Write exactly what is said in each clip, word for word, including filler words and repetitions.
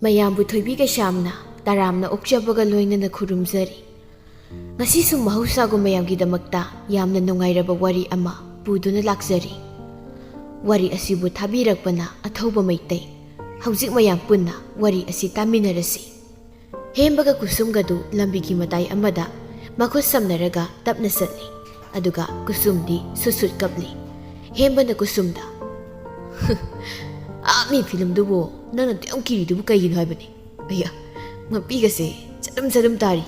ꯃꯌꯥꯝꯕꯨ ꯊꯣꯏꯕꯤ ꯀꯩꯁꯥꯝꯅ ꯇꯔꯥꯝꯅ ꯑꯣꯛꯆꯕꯒ ꯂꯣꯏꯅꯅ ꯈꯨꯔꯨꯝꯖꯔꯤ꯫ ꯉꯁꯤꯁꯨ ꯃꯍꯧꯁꯥꯒꯨꯝ ꯃꯌꯥꯝꯒꯤꯗꯃꯛꯇ ꯌꯥꯝꯅ ꯅꯨꯡꯉꯥꯏꯔꯕ ꯋꯥꯔꯤ ꯑꯃ ꯄꯨꯗꯨꯅ ꯂꯥꯛꯆꯔꯤ꯫ ꯋꯥꯔꯤ ꯑꯁꯤꯕꯨ ꯊꯥꯕꯤꯔꯛꯄꯅ ꯑꯊꯧꯕ ꯃꯩꯇꯩ꯫ ꯍꯧꯖꯤꯛ ꯃꯌꯥꯝ ꯄꯨꯟꯅ ꯋꯥꯔꯤ ꯑꯁꯤ ꯇꯥꯃꯤꯟꯅꯔꯁꯤ꯫ ꯍꯦꯝꯕꯒ ꯀꯨꯁꯨꯝꯒꯗꯨ ꯂꯝꯕꯤꯒꯤ ꯃꯇꯥꯏ ꯑꯃꯗ ꯃꯈꯨꯠ ꯁꯝꯅꯔꯒ ꯇꯞꯅ ꯆꯠꯂꯤ꯫ ꯑꯗꯨꯒ ꯀꯨꯁꯨꯝꯗꯤ ꯁꯨꯠ ꯁꯨꯠ ꯀꯞꯂꯤ꯫ ꯍꯦꯝꯕꯅ ꯀꯨꯁꯨꯝꯗ, "ꯑꯥ, ꯃꯤ ꯐꯤꯂꯝꯗꯨꯕꯨ ꯅꯪꯅ ꯑꯗꯨꯛ ꯌꯥꯝ ꯀꯤꯔꯤꯗꯨꯕꯨ ꯀꯩꯒꯤꯅꯣ ꯍꯥꯏꯕꯅꯤ? ꯑꯌꯥ, ꯃꯄꯤꯒꯁꯦ ꯆꯗꯨꯝ ꯆꯗꯨꯝ ꯇꯥꯔꯤ꯫"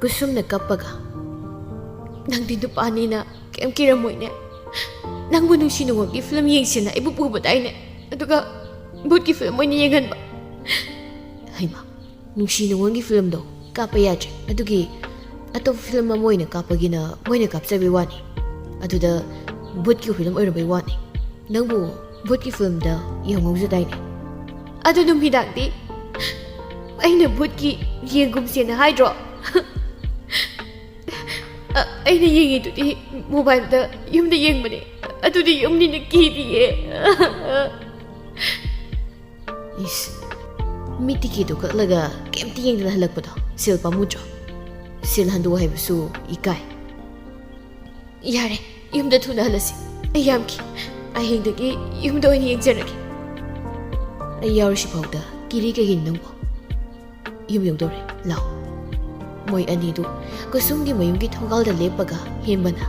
ꯀꯨꯁꯨꯝꯅ ꯀꯞꯄꯒ, "ꯅꯪꯗꯤ ꯅꯨꯄꯥꯅꯤꯅ ꯀꯩꯝ ꯀꯤꯔꯝꯃꯣꯏꯅꯦ꯫ ꯅꯪꯕꯨ ꯅꯨꯡꯁꯤ ꯅꯨꯡꯉꯣꯜꯒꯤ ꯐꯤꯂꯝ ꯌꯦꯡꯁꯦꯅ ꯑꯩꯕꯨ ꯄꯨꯕꯗꯥꯏꯅꯦ, ꯑꯗꯨꯒ ꯚꯨꯠꯀꯤ ꯐꯤꯂꯝ ꯑꯣꯏꯅ ꯌꯦꯡꯍꯟꯕ꯫" ꯍꯩꯃꯥ, ꯅꯨꯡꯁꯤ ꯅꯨꯡꯉꯣꯜꯒꯤ ꯐꯤꯂꯝꯗꯣ ꯀꯥꯞꯄ ꯌꯥꯗ꯭ꯔꯦ꯫ ꯑꯗꯨꯒꯤ ꯑꯇꯣꯞꯄ ꯐꯤꯂꯝ ꯑꯃ ꯑꯣꯏꯅ ꯀꯥꯞꯄꯒꯤꯅ ꯃꯣꯏꯅ ꯀꯥꯞꯆꯕꯩ ꯋꯥꯅꯤ꯫ ꯑꯗꯨꯗ ꯚꯨꯠꯀꯤ ꯐꯤꯂꯝ ꯑꯣꯏꯔꯝꯕꯩ ꯋꯥꯅꯤ꯫ ꯅꯪꯕꯨ ꯚꯨꯠꯀꯤ ꯐꯤꯂꯝꯗ ꯌꯦꯡꯍꯧꯖꯗꯥꯏꯅꯦ? ꯑꯗꯨ ꯅꯨꯃꯤꯗꯥꯡꯗꯤ ꯑꯩꯅ ꯚꯨꯠꯀꯤ ꯌꯦꯡꯒꯨꯝꯁꯦꯅ ꯍꯥꯏꯗ꯭ꯔꯣ? ꯑ, ꯑꯩꯅ ꯌꯦꯡꯉꯤꯗꯨꯗꯤ ꯃꯣꯕꯥꯏꯜꯗ, ꯌꯨꯝꯗ ꯌꯦꯡꯕꯅꯦ꯫ ꯑꯗꯨꯗꯤ ꯌꯨꯝꯅꯤꯅ ꯀꯤꯗꯤꯌꯦ꯫ ꯏꯁ, ꯃꯤ ꯇꯤꯀꯦꯠꯇꯨ ꯀꯛꯂꯒ ꯀꯩꯝꯇ ꯌꯦꯡꯗꯅ ꯍꯜꯂꯛꯄꯗꯣ ꯁꯦꯜ ꯄꯥꯝꯃꯨꯗ꯭ꯔꯣ? ꯁꯦꯜ ꯍꯟꯗꯣꯛꯑꯣ ꯍꯥꯏꯕꯁꯨ ꯏꯀꯥꯏ꯫ ꯌꯥꯔꯦ, ꯌꯨꯝꯗ ꯊꯨꯅ ꯍꯜꯂꯁꯤ꯫ ꯑꯩ ꯌꯥꯝ ꯀꯤ꯫ ꯍꯌꯦꯡꯗꯒꯤ ꯌꯨꯝꯗ ꯑꯣꯏꯅ ꯌꯦꯡꯖꯔꯒꯦ꯫ ꯑꯩ ꯌꯥꯎꯔꯤꯁꯤ ꯐꯥꯎꯗ ꯀꯤꯔꯤ ꯀꯩꯒꯤꯅꯣ ꯅꯪꯕꯣ? ꯌꯨꯝ ꯌꯧꯗꯧꯔꯦ, ꯂꯥꯛꯑꯣ꯫ ꯃꯣꯏ ꯑꯅꯤꯗꯨ ꯀꯨꯁꯨꯝꯒꯤ ꯃꯌꯨꯝꯒꯤ ꯊꯣꯡꯒꯥꯜꯗ ꯂꯦꯞꯄꯒ ꯍꯦꯝꯕꯅ,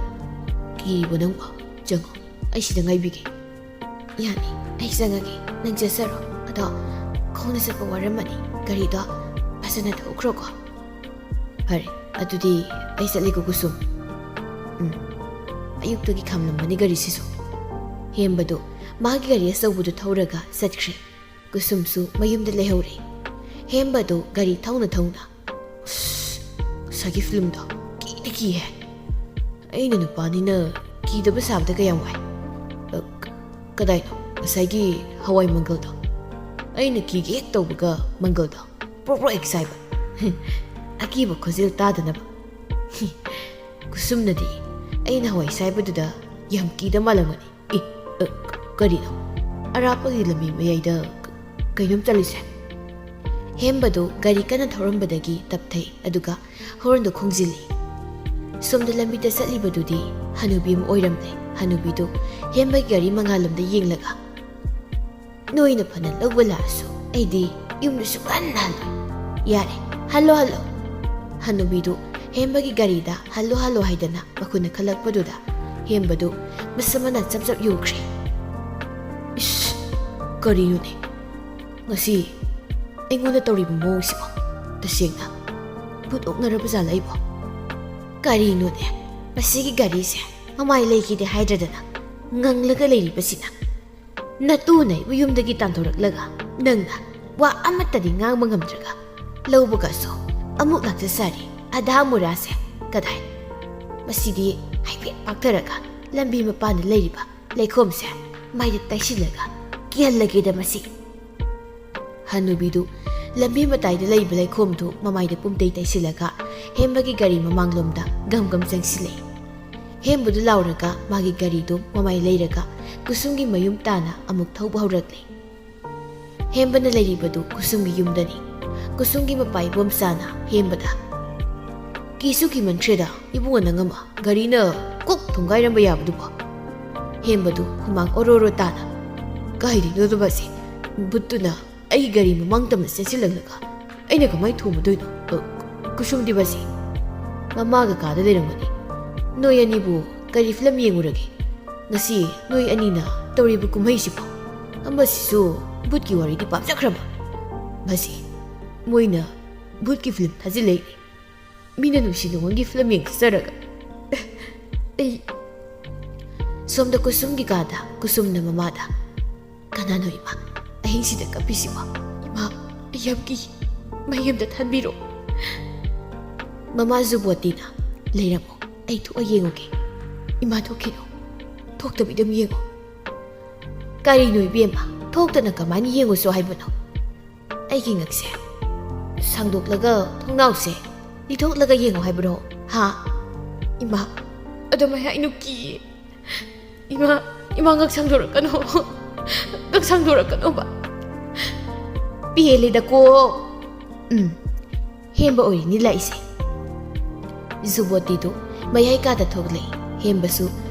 "ꯀꯤꯔꯤꯕꯣ ꯅꯪꯕꯣ? ꯆꯪꯉꯣ, ꯑꯩ ꯁꯤꯗ ꯉꯥꯏꯕꯤꯒꯦ꯫" "ꯌꯥꯅꯤ, ꯑꯩ ꯆꯪꯉꯒꯦ, ꯅꯪ ꯆꯠꯆꯔꯣ꯫ ꯑꯗꯣ ꯈꯣꯡꯅ ꯆꯠꯄ ꯋꯥꯔꯝꯃꯅꯤ, ꯒꯥꯔꯤꯗꯣ ꯐꯖꯅ ꯊꯧꯈ꯭ꯔꯣꯀꯣ꯫" "ꯐꯔꯦ, ꯑꯗꯨꯗꯤ ꯑꯩ ꯆꯠꯂꯦꯀꯣ ꯀꯨꯁꯨꯝ꯫" ꯎꯝ, ꯑꯌꯨꯛꯇꯒꯤ ꯈꯥꯝꯂꯝꯕꯅꯤ ꯒꯥꯔꯤꯁꯤꯁꯨ꯫ ꯍꯦꯝꯕꯗꯨ ꯃꯥꯒꯤ ꯒꯥꯔꯤ ꯑꯆꯧꯕꯗꯨ ꯊꯧꯔꯒ ꯆꯠꯈ꯭ꯔꯦ꯫ ꯀꯨꯁꯨꯝꯁꯨ ꯃꯌꯨꯝꯗ ꯂꯩꯍꯧꯔꯦ꯫ ꯍꯦꯝꯕꯗꯨ ꯒꯥꯔꯤ ꯊꯧꯅ ꯊꯧꯅ, "ꯑꯁ, ꯉꯁꯥꯏꯒꯤ ꯐꯤꯂꯝꯗꯣ ꯀꯤꯗꯤ ꯀꯤꯍꯦ꯫ ꯑꯩꯅ ꯅꯨꯄꯥꯅꯤꯅ ꯀꯤꯗꯕ ꯁꯥꯕꯗ ꯀꯌꯥꯝ ꯋꯥꯏ꯫ ꯑ, ꯀ-, ꯀꯗꯥꯏꯅꯣ ꯉꯁꯥꯏꯒꯤ ꯍꯋꯥꯏ ꯃꯪꯒꯜꯗꯣ? ꯑꯩꯅ ꯀꯤꯒꯦ ꯍꯦꯛ ꯇꯧꯕꯒ ꯃꯪꯒꯜꯗꯣ ꯄ꯭ꯔꯣꯛ ꯄ꯭ꯔꯣꯛ ꯍꯦꯛ ꯁꯥꯏꯕ꯫ ꯑꯀꯤꯕ ꯈꯣꯟꯖꯦꯜ ꯇꯥꯗꯅꯕ꯫" ꯀꯨꯁꯨꯝꯅꯗꯤ ꯑꯩꯅ ꯍꯋꯥꯏ ꯁꯥꯏꯕꯗꯨꯗ ꯌꯥꯝ ꯀꯤꯗ ꯃꯥꯜꯂꯝꯒꯅꯤ꯫ "ꯑꯦ, ꯑ, ꯀ-, ꯀꯔꯤꯅꯣ? ꯑꯔꯥꯞꯄꯒꯤ ꯂꯝꯕꯤ ꯃꯌꯥꯏꯗ ꯀ-, ꯀꯩꯅꯣꯝ ꯆꯠꯂꯤꯁꯦ? ꯍꯦꯝꯕꯗꯨ ꯒꯥꯔꯤ ꯀꯟꯅ ꯊꯧꯔꯝꯕꯗꯒꯤ ꯇꯞꯊꯩ, ꯑꯗꯨꯒ ꯍꯣꯔꯟꯗꯨ ꯈꯣꯡꯖꯤꯜꯂꯤ꯫ ꯁꯣꯝꯗ ꯂꯝꯕꯤꯗ ꯆꯠꯂꯤꯕꯗꯨꯗꯤ ꯍꯅꯨꯕꯤ ꯑꯃ ꯑꯣꯏꯔꯝꯂꯦ꯫ ꯍꯅꯨꯕꯤꯗꯨ ꯍꯦꯝꯕꯒꯤ ꯒꯥꯔꯤ ꯃꯉꯥꯜꯂꯣꯝꯗ ꯌꯦꯡꯂꯒ, "ꯅꯣꯏꯅ ꯐꯅ ꯂꯧꯕ ꯂꯥꯛꯑꯁꯨ ꯑꯩꯗꯤ ꯌꯨꯝꯗ ꯁꯨꯡꯍꯟ ꯍꯜꯂꯣꯏ꯫ ꯌꯥꯔꯦ, ꯍꯜꯂꯣ, ꯍꯜꯂꯣ꯫" ꯍꯅꯨꯕꯤꯗꯨ ꯍꯦꯝꯕꯒꯤ ꯒꯥꯔꯤꯗ "ꯍꯜꯂꯣ, ꯍꯜꯂꯣ" ꯍꯥꯏꯗꯅ ꯃꯈꯨꯠꯅ ꯈꯜꯂꯛꯄꯗꯨꯗ ꯍꯦꯝꯕꯗꯨ ꯃꯁꯝ ꯃꯅꯥ ꯆꯞ ꯆꯞ ꯌꯨꯡꯈ꯭ꯔꯦ꯫ "ꯏꯁ, ꯀꯔꯤꯅꯣꯅꯦ? ꯉꯁꯤ ꯑꯩꯉꯣꯟꯗ ꯇꯧꯔꯤꯕ ꯃꯑꯣꯡꯁꯤꯕꯣ? ꯇꯁꯦꯡꯅ ꯚꯨꯠ ꯑꯣꯛꯅꯔꯕ ꯖꯥꯠꯂ ꯑꯩꯕꯣ? ꯀꯔꯤꯅꯣꯅꯦ? ꯃꯁꯤꯒꯤ ꯒꯥꯔꯤꯁꯦ ꯃꯃꯥꯏ ꯂꯩꯈꯤꯗꯦ ꯍꯥꯏꯗ꯭ꯔꯗꯅ ꯉꯪꯂꯒ ꯂꯩꯔꯤꯕꯁꯤꯅ? ꯅꯇꯨꯅ ꯑꯩꯕꯨ ꯌꯨꯝꯗꯒꯤ ꯇꯥꯟꯊꯣꯔꯛꯂꯒ ꯅꯪꯅ ꯋꯥ ꯑꯃꯠꯇꯗꯤ ꯉꯥꯡꯕ ꯉꯝꯗ꯭ꯔꯒ ꯂꯧꯕꯒꯁꯨ ꯑꯃꯨꯛ ꯂꯥꯛꯆ ꯁꯥꯔꯤ꯫ ꯑꯙꯥ ꯃꯨꯔꯥꯁꯦ ꯀꯗꯥꯏ? ꯃꯁꯤꯗꯤ ꯍꯥꯏꯐꯦꯠ ꯄꯥꯛꯊꯔꯒ ꯂꯝꯕꯤ ꯃꯄꯥꯟꯗ ꯂꯩꯔꯤꯕ ꯂꯩꯈꯣꯝꯁꯦ ꯃꯥꯏꯗ ꯇꯩꯁꯤꯜꯂꯒ ꯀꯤꯍꯜꯂꯒꯦꯗ ꯃꯁꯤ꯫" ꯍꯅꯨꯕꯤꯗꯨ ꯂꯝꯕꯤ ꯃꯇꯥꯏꯗ ꯂꯩꯕ ꯂꯩꯈꯣꯝꯗꯨ ꯃꯃꯥꯏꯗ ꯄꯨꯝꯇꯩ ꯇꯩꯁꯤꯜꯂꯒ ꯍꯦꯝꯕꯒꯤ ꯒꯥꯔꯤ ꯃꯃꯥꯡꯂꯣꯝꯗ ꯒꯝ ꯒꯝ ꯆꯪꯁꯤꯜꯂꯛꯏ꯫ ꯍꯦꯝꯕꯗꯨ ꯂꯥꯎꯔꯒ ꯃꯥꯒꯤ ꯒꯥꯔꯤꯗꯨ ꯃꯃꯥꯏ ꯂꯩꯔꯒ ꯀꯨꯁꯨꯝꯒꯤ ꯃꯌꯨꯝ ꯇꯥꯅ ꯑꯃꯨꯛ ꯊꯧꯕ ꯍꯧꯔꯛꯂꯦ꯫ ꯍꯦꯝꯕꯅ ꯂꯩꯔꯤꯕꯗꯨ ꯀꯨꯁꯨꯝꯒꯤ ꯌꯨꯝꯗꯅꯤ꯫ ꯀꯨꯁꯨꯝꯒꯤ ꯃꯄꯥ ꯏꯕꯣꯝꯆꯥꯅ ꯍꯦꯝꯕꯗ, "ꯀꯤꯁꯨ ꯀꯤꯃꯟꯈ꯭ꯔꯦꯗ ꯏꯕꯨꯡꯉꯣ ꯅꯪ ꯑꯃ, ꯒꯥꯔꯤꯅ ꯀꯣꯛ ꯊꯣꯡꯒꯥꯏꯔꯝꯕ ꯌꯥꯕꯗꯨꯕꯨ꯫" ꯍꯦꯝꯕꯗꯨ ꯍꯨꯃꯥꯡ ꯑꯣꯔꯣ ꯑꯣꯔꯣ ꯇꯥꯅ, "ꯀꯥꯏꯗꯩꯅꯣꯗ ꯃꯁꯤ? ꯚꯨꯠꯇꯨꯅ ꯑꯩꯒꯤ ꯒꯥꯔꯤ ꯃꯃꯥꯡ ꯇꯝꯅ ꯆꯦꯟꯁꯤꯜꯂꯛꯂꯒ ꯑꯩꯅ ꯀꯃꯥꯏ ꯊꯣꯡꯉꯨꯗꯣꯏꯅꯣ? ꯑ, ꯀꯨꯁꯨꯝꯗꯤ ꯃꯁꯤ ꯃꯃꯥꯒ ꯀꯥꯗ ꯂꯩꯔꯝꯒꯅꯤ꯫ ꯅꯣꯏ ꯑꯅꯤꯕꯨ ꯀꯔꯤ ꯐꯤꯂꯝ ꯌꯦꯡꯉꯨꯔꯒꯦ? ꯉꯁꯤ ꯅꯣꯏ ꯑꯅꯤꯅ ꯇꯧꯔꯤꯕ ꯀꯨꯝꯍꯩꯁꯤꯕꯨ? ꯑꯃꯁꯤꯁꯨ ꯚꯨꯠꯀꯤ ꯋꯥꯔꯤꯗꯤ ꯄꯥꯝꯖꯈ꯭ꯔꯕ? ꯃꯁꯤ ꯃꯣꯏꯅ ꯚꯨꯠꯀꯤ ꯐꯤꯂꯝ ꯊꯥꯖꯤꯜꯂꯛꯏ꯫ ꯃꯤꯅ ꯅꯨꯡꯁꯤ ꯅꯨꯡꯉꯣꯟꯒꯤ ꯐꯤꯂꯝ ꯌꯦꯡ ꯆꯠꯆꯔꯒ ꯑꯩ..." ꯁꯣꯝꯗ ꯀꯨꯁꯨꯝꯒꯤ ꯀꯥꯗ ꯀꯨꯁꯨꯝꯅ ꯃꯃꯥꯗ, "ꯀꯅꯥꯅꯣ ꯏꯃꯥ ꯑꯍꯤꯡꯁꯤꯗ ꯀꯞꯄꯤꯁꯤꯕꯣ? ꯏꯃꯥ, ꯑꯩ ꯌꯥꯝ ꯀꯤ꯫ ꯃꯩ ꯑꯝꯇ ꯊꯥꯟꯕꯤꯔꯣ꯫" ꯃꯃꯥ ꯖꯨꯕꯣꯇꯤꯅ, "ꯂꯩꯔꯝꯃꯣ, ꯑꯩ ꯊꯣꯛꯑ ꯌꯦꯡꯉꯨꯒꯦ꯫ ꯏꯃꯥ ꯊꯣꯛꯈꯤꯅꯨ, ꯊꯣꯛꯇꯕꯤꯗ ꯑꯗꯨꯝ ꯌꯦꯡꯉꯣ꯫" "ꯀꯔꯤꯅꯣ ꯏꯕꯦꯝꯃ, ꯊꯣꯛꯇꯅ ꯀꯃꯥꯏꯅ ꯌꯦꯡꯉꯨꯁꯣ ꯍꯥꯏꯕꯅꯣ? ꯑꯩꯒꯤ ꯉꯛꯁꯦ ꯁꯥꯡꯗꯣꯛꯂꯒ ꯊꯣꯡꯅꯥꯎꯁꯦ ꯂꯤꯊꯣꯛꯂꯒ ꯌꯦꯡꯉꯣ ꯍꯥꯏꯕ꯭ꯔꯣ? ꯍꯥ?" "ꯏꯃꯥ, ꯑꯗꯨꯃꯥꯏ ꯍꯥꯏꯅꯨ, ꯀꯤꯌꯦ꯫ ꯏꯃꯥ, ꯏꯃꯥ, ꯉꯛ ꯁꯥꯡꯗꯣꯔꯛꯀꯅꯣ꯫ ꯉꯛ ꯁꯥꯡꯗꯣꯔꯛꯀꯅꯣꯕ꯫" ꯄꯦꯜꯂꯦꯗꯀꯣ꯫ ꯎꯝ, ꯍꯦꯝꯕ ꯑꯣꯏꯔꯤꯅꯤ ꯂꯥꯛꯏꯁꯦ꯫ ꯖꯨꯕꯣꯇꯤꯗꯨ ꯃꯌꯥꯏ ꯀꯥꯗ ꯊꯣꯛꯂꯛꯏ꯫ ꯍꯦꯝꯕꯁꯨ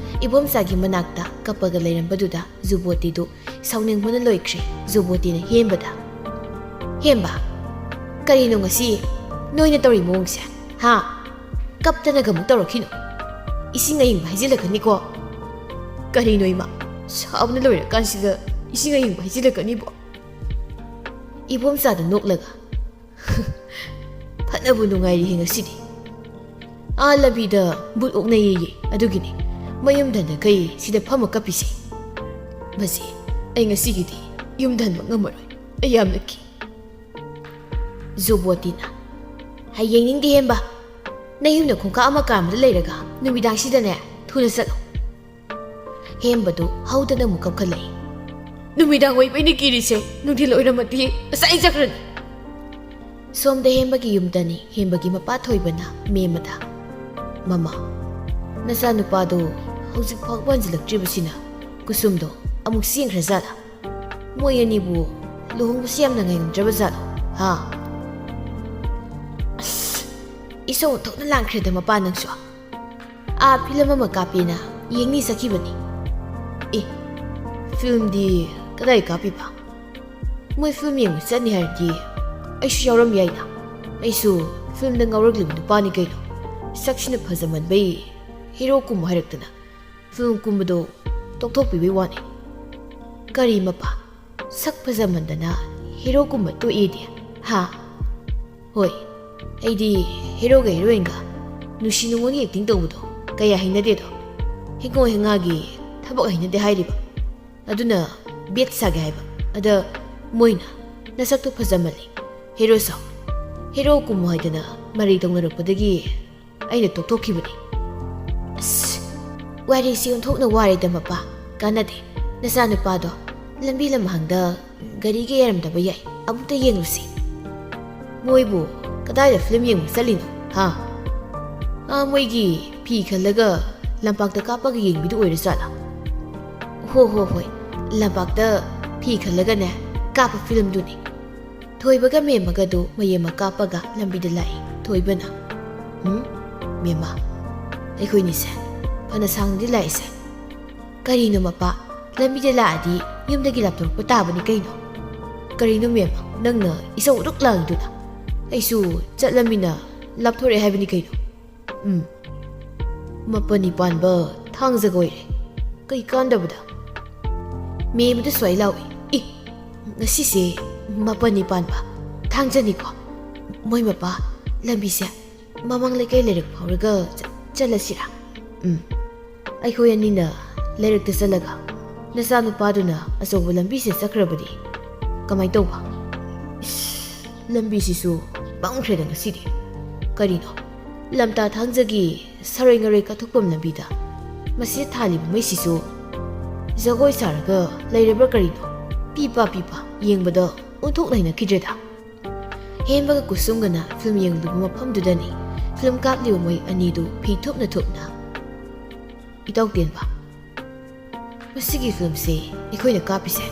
ꯏꯕꯣꯝꯆꯥꯒꯤ ꯃꯅꯥꯛꯇ ꯀꯞꯄꯒ ꯂꯩꯔꯝꯕꯗꯨꯗ ꯖꯨꯕꯣꯇꯤꯗꯨ ꯁꯥꯎꯅꯤꯡꯕꯅ ꯂꯣꯏꯈ꯭ꯔꯦ꯫ ꯖꯨꯕꯣꯇꯤꯅ ꯍꯦꯝꯕꯗ, "ꯍꯦꯝꯕ, ꯀꯔꯤꯅꯣ ꯉꯁꯤ ꯅꯣꯏꯅ ꯇꯧꯔꯤ ꯃꯑꯣꯡꯁꯦ? ꯍꯥ? ꯀꯞꯇꯅꯒ ꯑꯃꯨꯛ ꯇꯧꯔꯛꯈꯤꯅꯣ꯫ ꯏꯁꯤꯡ ꯑꯏꯪꯕ ꯍꯩꯖꯤꯜꯂꯛꯀꯅꯤꯀꯣ꯫" "ꯀꯔꯤꯅꯣ ꯏꯃꯥ, ꯁꯥꯕꯅ ꯂꯣꯏꯔꯀꯥꯟꯁꯤꯗ ꯏꯁꯤꯡ ꯑꯏꯪꯕ ꯍꯩꯖꯤꯜꯂꯛꯀꯅꯤꯕꯣ?" ꯏꯕꯣꯝꯆꯥꯗ ꯅꯣꯛꯂꯒ, "ꯐꯅꯕꯨ ꯅꯨꯡꯉꯥꯏꯔꯤꯍꯦ ꯉꯁꯤꯗꯤ꯫ ꯑꯥ ꯂꯝꯕꯤꯗ ꯕꯨꯠ ꯑꯣꯛꯅꯩꯌꯦ, ꯑꯗꯨꯒꯤꯅꯤ ꯃꯌꯨꯝꯗꯅ ꯀꯩ ꯁꯤꯗ ꯐꯝꯃ ꯀꯞꯄꯤꯁꯦ꯫ ꯃꯁꯤ ꯑꯩ ꯉꯁꯤꯒꯤꯗꯤ ꯌꯨꯝꯗ ꯍꯟꯕ ꯉꯝꯃꯔꯣꯏ, ꯑꯩ ꯌꯥꯝꯅ ꯀꯤ꯫" ꯖꯨꯕꯣꯇꯤꯅ, "ꯍꯩ ꯌꯦꯡꯅꯤꯡꯗꯦ ꯍꯦꯝꯕ, ꯅꯌꯨꯝꯗ ꯈꯣꯡꯀꯥꯞ ꯑꯃ ꯀꯥꯟꯕꯗ ꯂꯩꯔꯒ ꯅꯨꯃꯤꯗꯥꯡꯁꯤꯗꯅꯦ ꯊꯨꯅ ꯆꯠꯂꯣ꯫" ꯍꯦꯝꯕꯗꯨ ꯍꯧꯗꯅ ꯑꯃꯨꯛ ꯀꯞꯈꯠꯂꯛꯏ꯫ "ꯅꯨꯃꯤꯗꯥꯡ ꯑꯣꯏꯕꯩꯅꯦ ꯀꯤꯔꯤꯁꯦ, ꯅꯨꯡꯊꯤꯜ ꯑꯣꯏꯔꯝꯃꯗꯤ ꯉꯁꯥꯏ ꯆꯠꯈ꯭ꯔꯅꯤ꯫" ꯁꯣꯝꯗ ꯍꯦꯝꯕꯒꯤ ꯌꯨꯝꯗꯅꯤ꯫ ꯍꯦꯝꯕꯒꯤ ꯃꯄꯥ ꯊꯣꯏꯕꯅ ꯃꯦꯝꯃꯗ, "ꯃꯃꯥ, ꯅꯆꯥꯅꯨꯄꯥꯗꯣ ꯍꯧꯖꯤꯛ ꯐꯥꯎꯕ ꯍꯟꯖꯤꯜꯂꯛꯇ꯭ꯔꯤꯕꯁꯤꯅ ꯀꯨꯁꯨꯝꯗꯣ ꯑꯃꯨꯛ ꯆꯦꯟꯈ꯭ꯔꯖꯥꯠꯂꯥ? ꯃꯣꯏ ꯑꯅꯤꯕꯨ ꯂꯨꯍꯣꯡꯕꯁꯤ ꯌꯥꯝꯅ ꯉꯥꯏꯉꯝꯗ꯭ꯔꯕ ꯖꯥꯠꯂꯣ, ꯍꯥ?" ꯑꯁ, ꯏꯁꯧ ꯊꯣꯛꯅ ꯂꯥꯡꯈ꯭ꯔꯦꯗ ꯃꯄꯥ ꯅꯪꯁꯨ꯫ "ꯑꯥ ꯐꯤꯂꯝ ꯑꯃ ꯀꯥꯞꯄꯦꯅ ꯌꯦꯡꯅꯤ ꯆꯠꯈꯤꯕꯅꯤ꯫" "ꯑꯦ, ꯐꯤꯂꯝꯗꯤ ꯀꯗꯥꯏ ꯀꯥꯞꯄꯤꯕ?" "ꯃꯣꯏ ꯐꯤꯂꯝ ꯌꯦꯡꯕ ꯆꯠꯅꯤ ꯍꯥꯏꯔꯗꯤ ꯑꯩꯁꯨ ꯌꯥꯎꯔꯝ ꯌꯥꯏꯅ꯫ ꯑꯩꯁꯨ ꯐꯤꯂꯝꯗ ꯉꯥꯎꯔꯛꯂꯤꯕ ꯅꯨꯄꯥꯅꯤ ꯀꯩꯅꯣ꯫ ꯁꯛꯁꯤꯅ ꯐꯖꯃꯟꯕꯩ ꯍꯦꯔꯣ ꯀꯨꯝꯃꯨ ꯍꯥꯏꯔꯛꯇꯅ ꯐꯤꯂꯝ ꯀꯨꯝꯕꯗꯣ ꯇꯣꯛꯊꯣꯛꯄꯤꯕꯩ ꯋꯥꯅꯤ꯫" "ꯀꯔꯤ ꯃꯄꯥ? ꯁꯛ ꯐꯖꯃꯟꯗꯅ ꯍꯦꯔꯣ ꯀꯨꯝꯕ ꯇꯣꯛꯑꯦꯗꯤ? ꯍꯥ?" "ꯍꯣꯏ, ꯑꯩꯗꯤ ꯍꯦꯔꯣꯒ ꯍꯦꯔꯣꯏꯟꯒ ꯅꯨꯡꯁꯤ ꯅꯨꯡꯉꯣꯟꯒꯤ ꯑꯦꯛꯇꯤꯡ ꯇꯧꯕꯗꯣ ꯀꯌꯥ ꯍꯩꯅꯗꯦꯗꯣ꯫ ꯍꯤꯡꯒꯣ ꯍꯤꯡꯉꯥꯒꯤ ꯊꯕꯛ ꯍꯩꯅꯗꯦ ꯍꯥꯏꯔꯤꯕ꯫ ꯑꯗꯨꯅ ꯕꯦꯠ ꯁꯥꯒꯦ ꯍꯥꯏꯕ꯫ ꯑꯗ ꯃꯣꯏꯅ ꯅꯁꯛꯇꯣ ꯐꯖꯃꯜꯂꯤ, ꯍꯦꯔꯣ ꯁꯥꯎ, ꯍꯦꯔꯣ ꯀꯨꯝꯃꯨ ꯍꯥꯏꯗꯅ ꯃꯔꯩ ꯇꯧꯅꯔꯛꯄꯗꯒꯤ ꯑꯩꯅ ꯇꯣꯛꯊꯣꯛꯈꯤꯕꯅꯤ꯫" "ꯑꯁ, ꯋꯥꯔꯤꯁꯤ ꯑꯣꯟꯊꯣꯛꯅ ꯋꯥꯔꯦꯗ ꯃꯄꯥ꯫ ꯀꯥꯟꯅꯗꯦ꯫ ꯅꯆꯥꯅꯨꯄꯥꯗꯣ ꯂꯝꯕꯤ ꯂꯝꯍꯥꯡꯗ ꯒꯥꯔꯤꯒ ꯌꯥꯔꯝꯗꯕ ꯌꯥꯏ꯫ ꯑꯃꯨꯛꯇ ꯌꯦꯡꯂꯨꯁꯤ꯫ ꯃꯣꯏꯕꯨ ꯀꯗꯥꯏꯗ ꯐꯤꯂꯝ ꯌꯦꯡꯕ ꯆꯠꯂꯤꯅꯣ, ꯍꯥ? ꯑꯥ, ꯃꯣꯏꯒꯤ ꯐꯤ ꯈꯜꯂꯒ ꯂꯝꯄꯥꯛꯇ ꯀꯥꯞꯄꯒ ꯌꯦꯡꯕꯤꯗꯨ ꯑꯣꯏꯔꯖꯥꯠꯂꯥ? ꯍꯣ, ꯍꯣ, ꯍꯣꯏ, ꯂꯝꯄꯥꯛꯇ ꯐꯤ ꯈꯜꯂꯒꯅꯦ ꯀꯥꯞꯄ ꯐꯤꯂꯝꯗꯨꯅꯤ꯫ ꯊꯣꯏꯕꯒ ꯃꯦꯝꯃꯒꯗꯨ ꯃꯌꯦꯝꯃ ꯀꯥꯞꯄꯒ ꯂꯝꯕꯤꯗ ꯂꯥꯛꯏ꯫ ꯊꯣꯏꯕꯅ, "ꯎꯝ, ꯃꯦꯝꯃ, ꯑꯩꯈꯣꯏꯅꯤꯁꯦ ꯐꯅ ꯁꯥꯡꯅꯗꯤ ꯂꯥꯛꯏꯁꯦ꯫ ꯀꯔꯤꯅꯣ ꯃꯄꯥ, ꯂꯝꯕꯤꯗ ꯂꯥꯛꯑꯗꯤ ꯌꯨꯝꯗꯒꯤ ꯂꯥꯞꯊꯣꯔꯛꯄ ꯇꯥꯕꯅꯤ ꯀꯩꯅꯣ? ꯀꯔꯤꯅꯣ ꯃꯦꯝꯃ, ꯅꯪꯅ ꯏꯁꯧ ꯑꯗꯨꯛ ꯂꯥꯡꯉꯤꯗꯨꯅ? ꯑꯩꯁꯨ ꯆꯠꯂꯝꯃꯤꯅ ꯂꯥꯞꯊꯣꯔꯛꯑꯦ ꯍꯥꯏꯕꯅꯤ ꯀꯩꯅꯣ?" "ꯎꯝ, ꯃꯥꯄꯟꯅꯤ ꯄꯥꯟꯕ ꯊꯥꯡꯖꯒ ꯑꯣꯏꯔꯦ꯫ ꯀꯩ ꯀꯥꯟꯗꯕꯗ?" ꯃꯦꯝꯃꯗꯨ ꯁ꯭ꯋꯥꯏ ꯂꯥꯎꯏ꯫ "ꯏ, ꯉꯁꯤꯁꯦ ꯃꯥꯄꯟꯅꯤ ꯄꯥꯟꯕ ꯊꯥꯡꯖꯅꯤꯀꯣ꯫ ꯃꯣꯏ ꯃꯄꯥ, ꯂꯝꯕꯤꯁꯦ ꯃꯃꯥꯡ ꯂꯩꯀꯥꯏ ꯂꯩꯔꯛ ꯐꯥꯎꯔꯒ ꯆ-, ꯆꯠꯂꯁꯤꯔꯥ?" "ꯎꯝ, ꯑꯩꯈꯣꯏ ꯑꯅꯤꯅ ꯂꯩꯔꯛꯇ ꯆꯠꯂꯒ ꯅꯆꯥꯅꯨꯄꯥꯗꯨꯅ ꯑꯆꯧꯕ ꯂꯝꯕꯤꯁꯤꯗ ꯆꯠꯈ꯭ꯔꯕꯗꯤ ꯀꯃꯥꯏ ꯇꯧꯕ?" ꯏꯁ, ꯂꯝꯕꯤꯁꯤꯁꯨ ꯄꯪꯈ꯭ꯔꯦꯗ ꯉꯁꯤꯗꯤ꯫ ꯀꯔꯤꯅꯣ, ꯂꯝꯇꯥ ꯊꯥꯡꯖꯒꯤ ꯁꯔꯣꯏ ꯉꯔꯣꯏ ꯀꯠꯊꯣꯛꯐꯝ ꯂꯝꯕꯤꯗ ꯃꯁꯤꯗ ꯊꯥꯜꯂꯤꯕ ꯃꯩꯁꯤꯁꯨ ꯖꯒꯣꯏ ꯁꯥꯔꯒ ꯂꯩꯔꯕ꯭ꯔꯥ ꯀꯔꯤꯅꯣ? ꯄꯤꯄꯥ ꯄꯤꯄꯥ, ꯌꯦꯡꯕꯗ ꯑꯣꯟꯊꯣꯛꯅ ꯍꯩꯅꯈꯤꯗ꯭ꯔꯦꯗ꯫ ꯍꯦꯝꯕꯒ ꯀꯨꯁꯨꯝꯒꯅ ꯐꯤꯂꯝ ꯌꯦꯡꯂꯤꯕ ꯃꯐꯝꯗꯨꯗꯅꯤ ꯐꯤꯂꯝ ꯀꯥꯞꯂꯤꯕ ꯃꯣꯏ ꯑꯅꯤꯗꯨ ꯐꯤ ꯊꯨꯞꯅ ꯊꯨꯞꯅ꯫ "ꯏꯇꯥꯎ ꯇꯦꯟꯕ, ꯃꯁꯤꯒꯤ ꯐꯤꯂꯝꯁꯦ ꯑꯩꯈꯣꯏꯅ ꯀꯥꯞꯄꯤꯁꯦ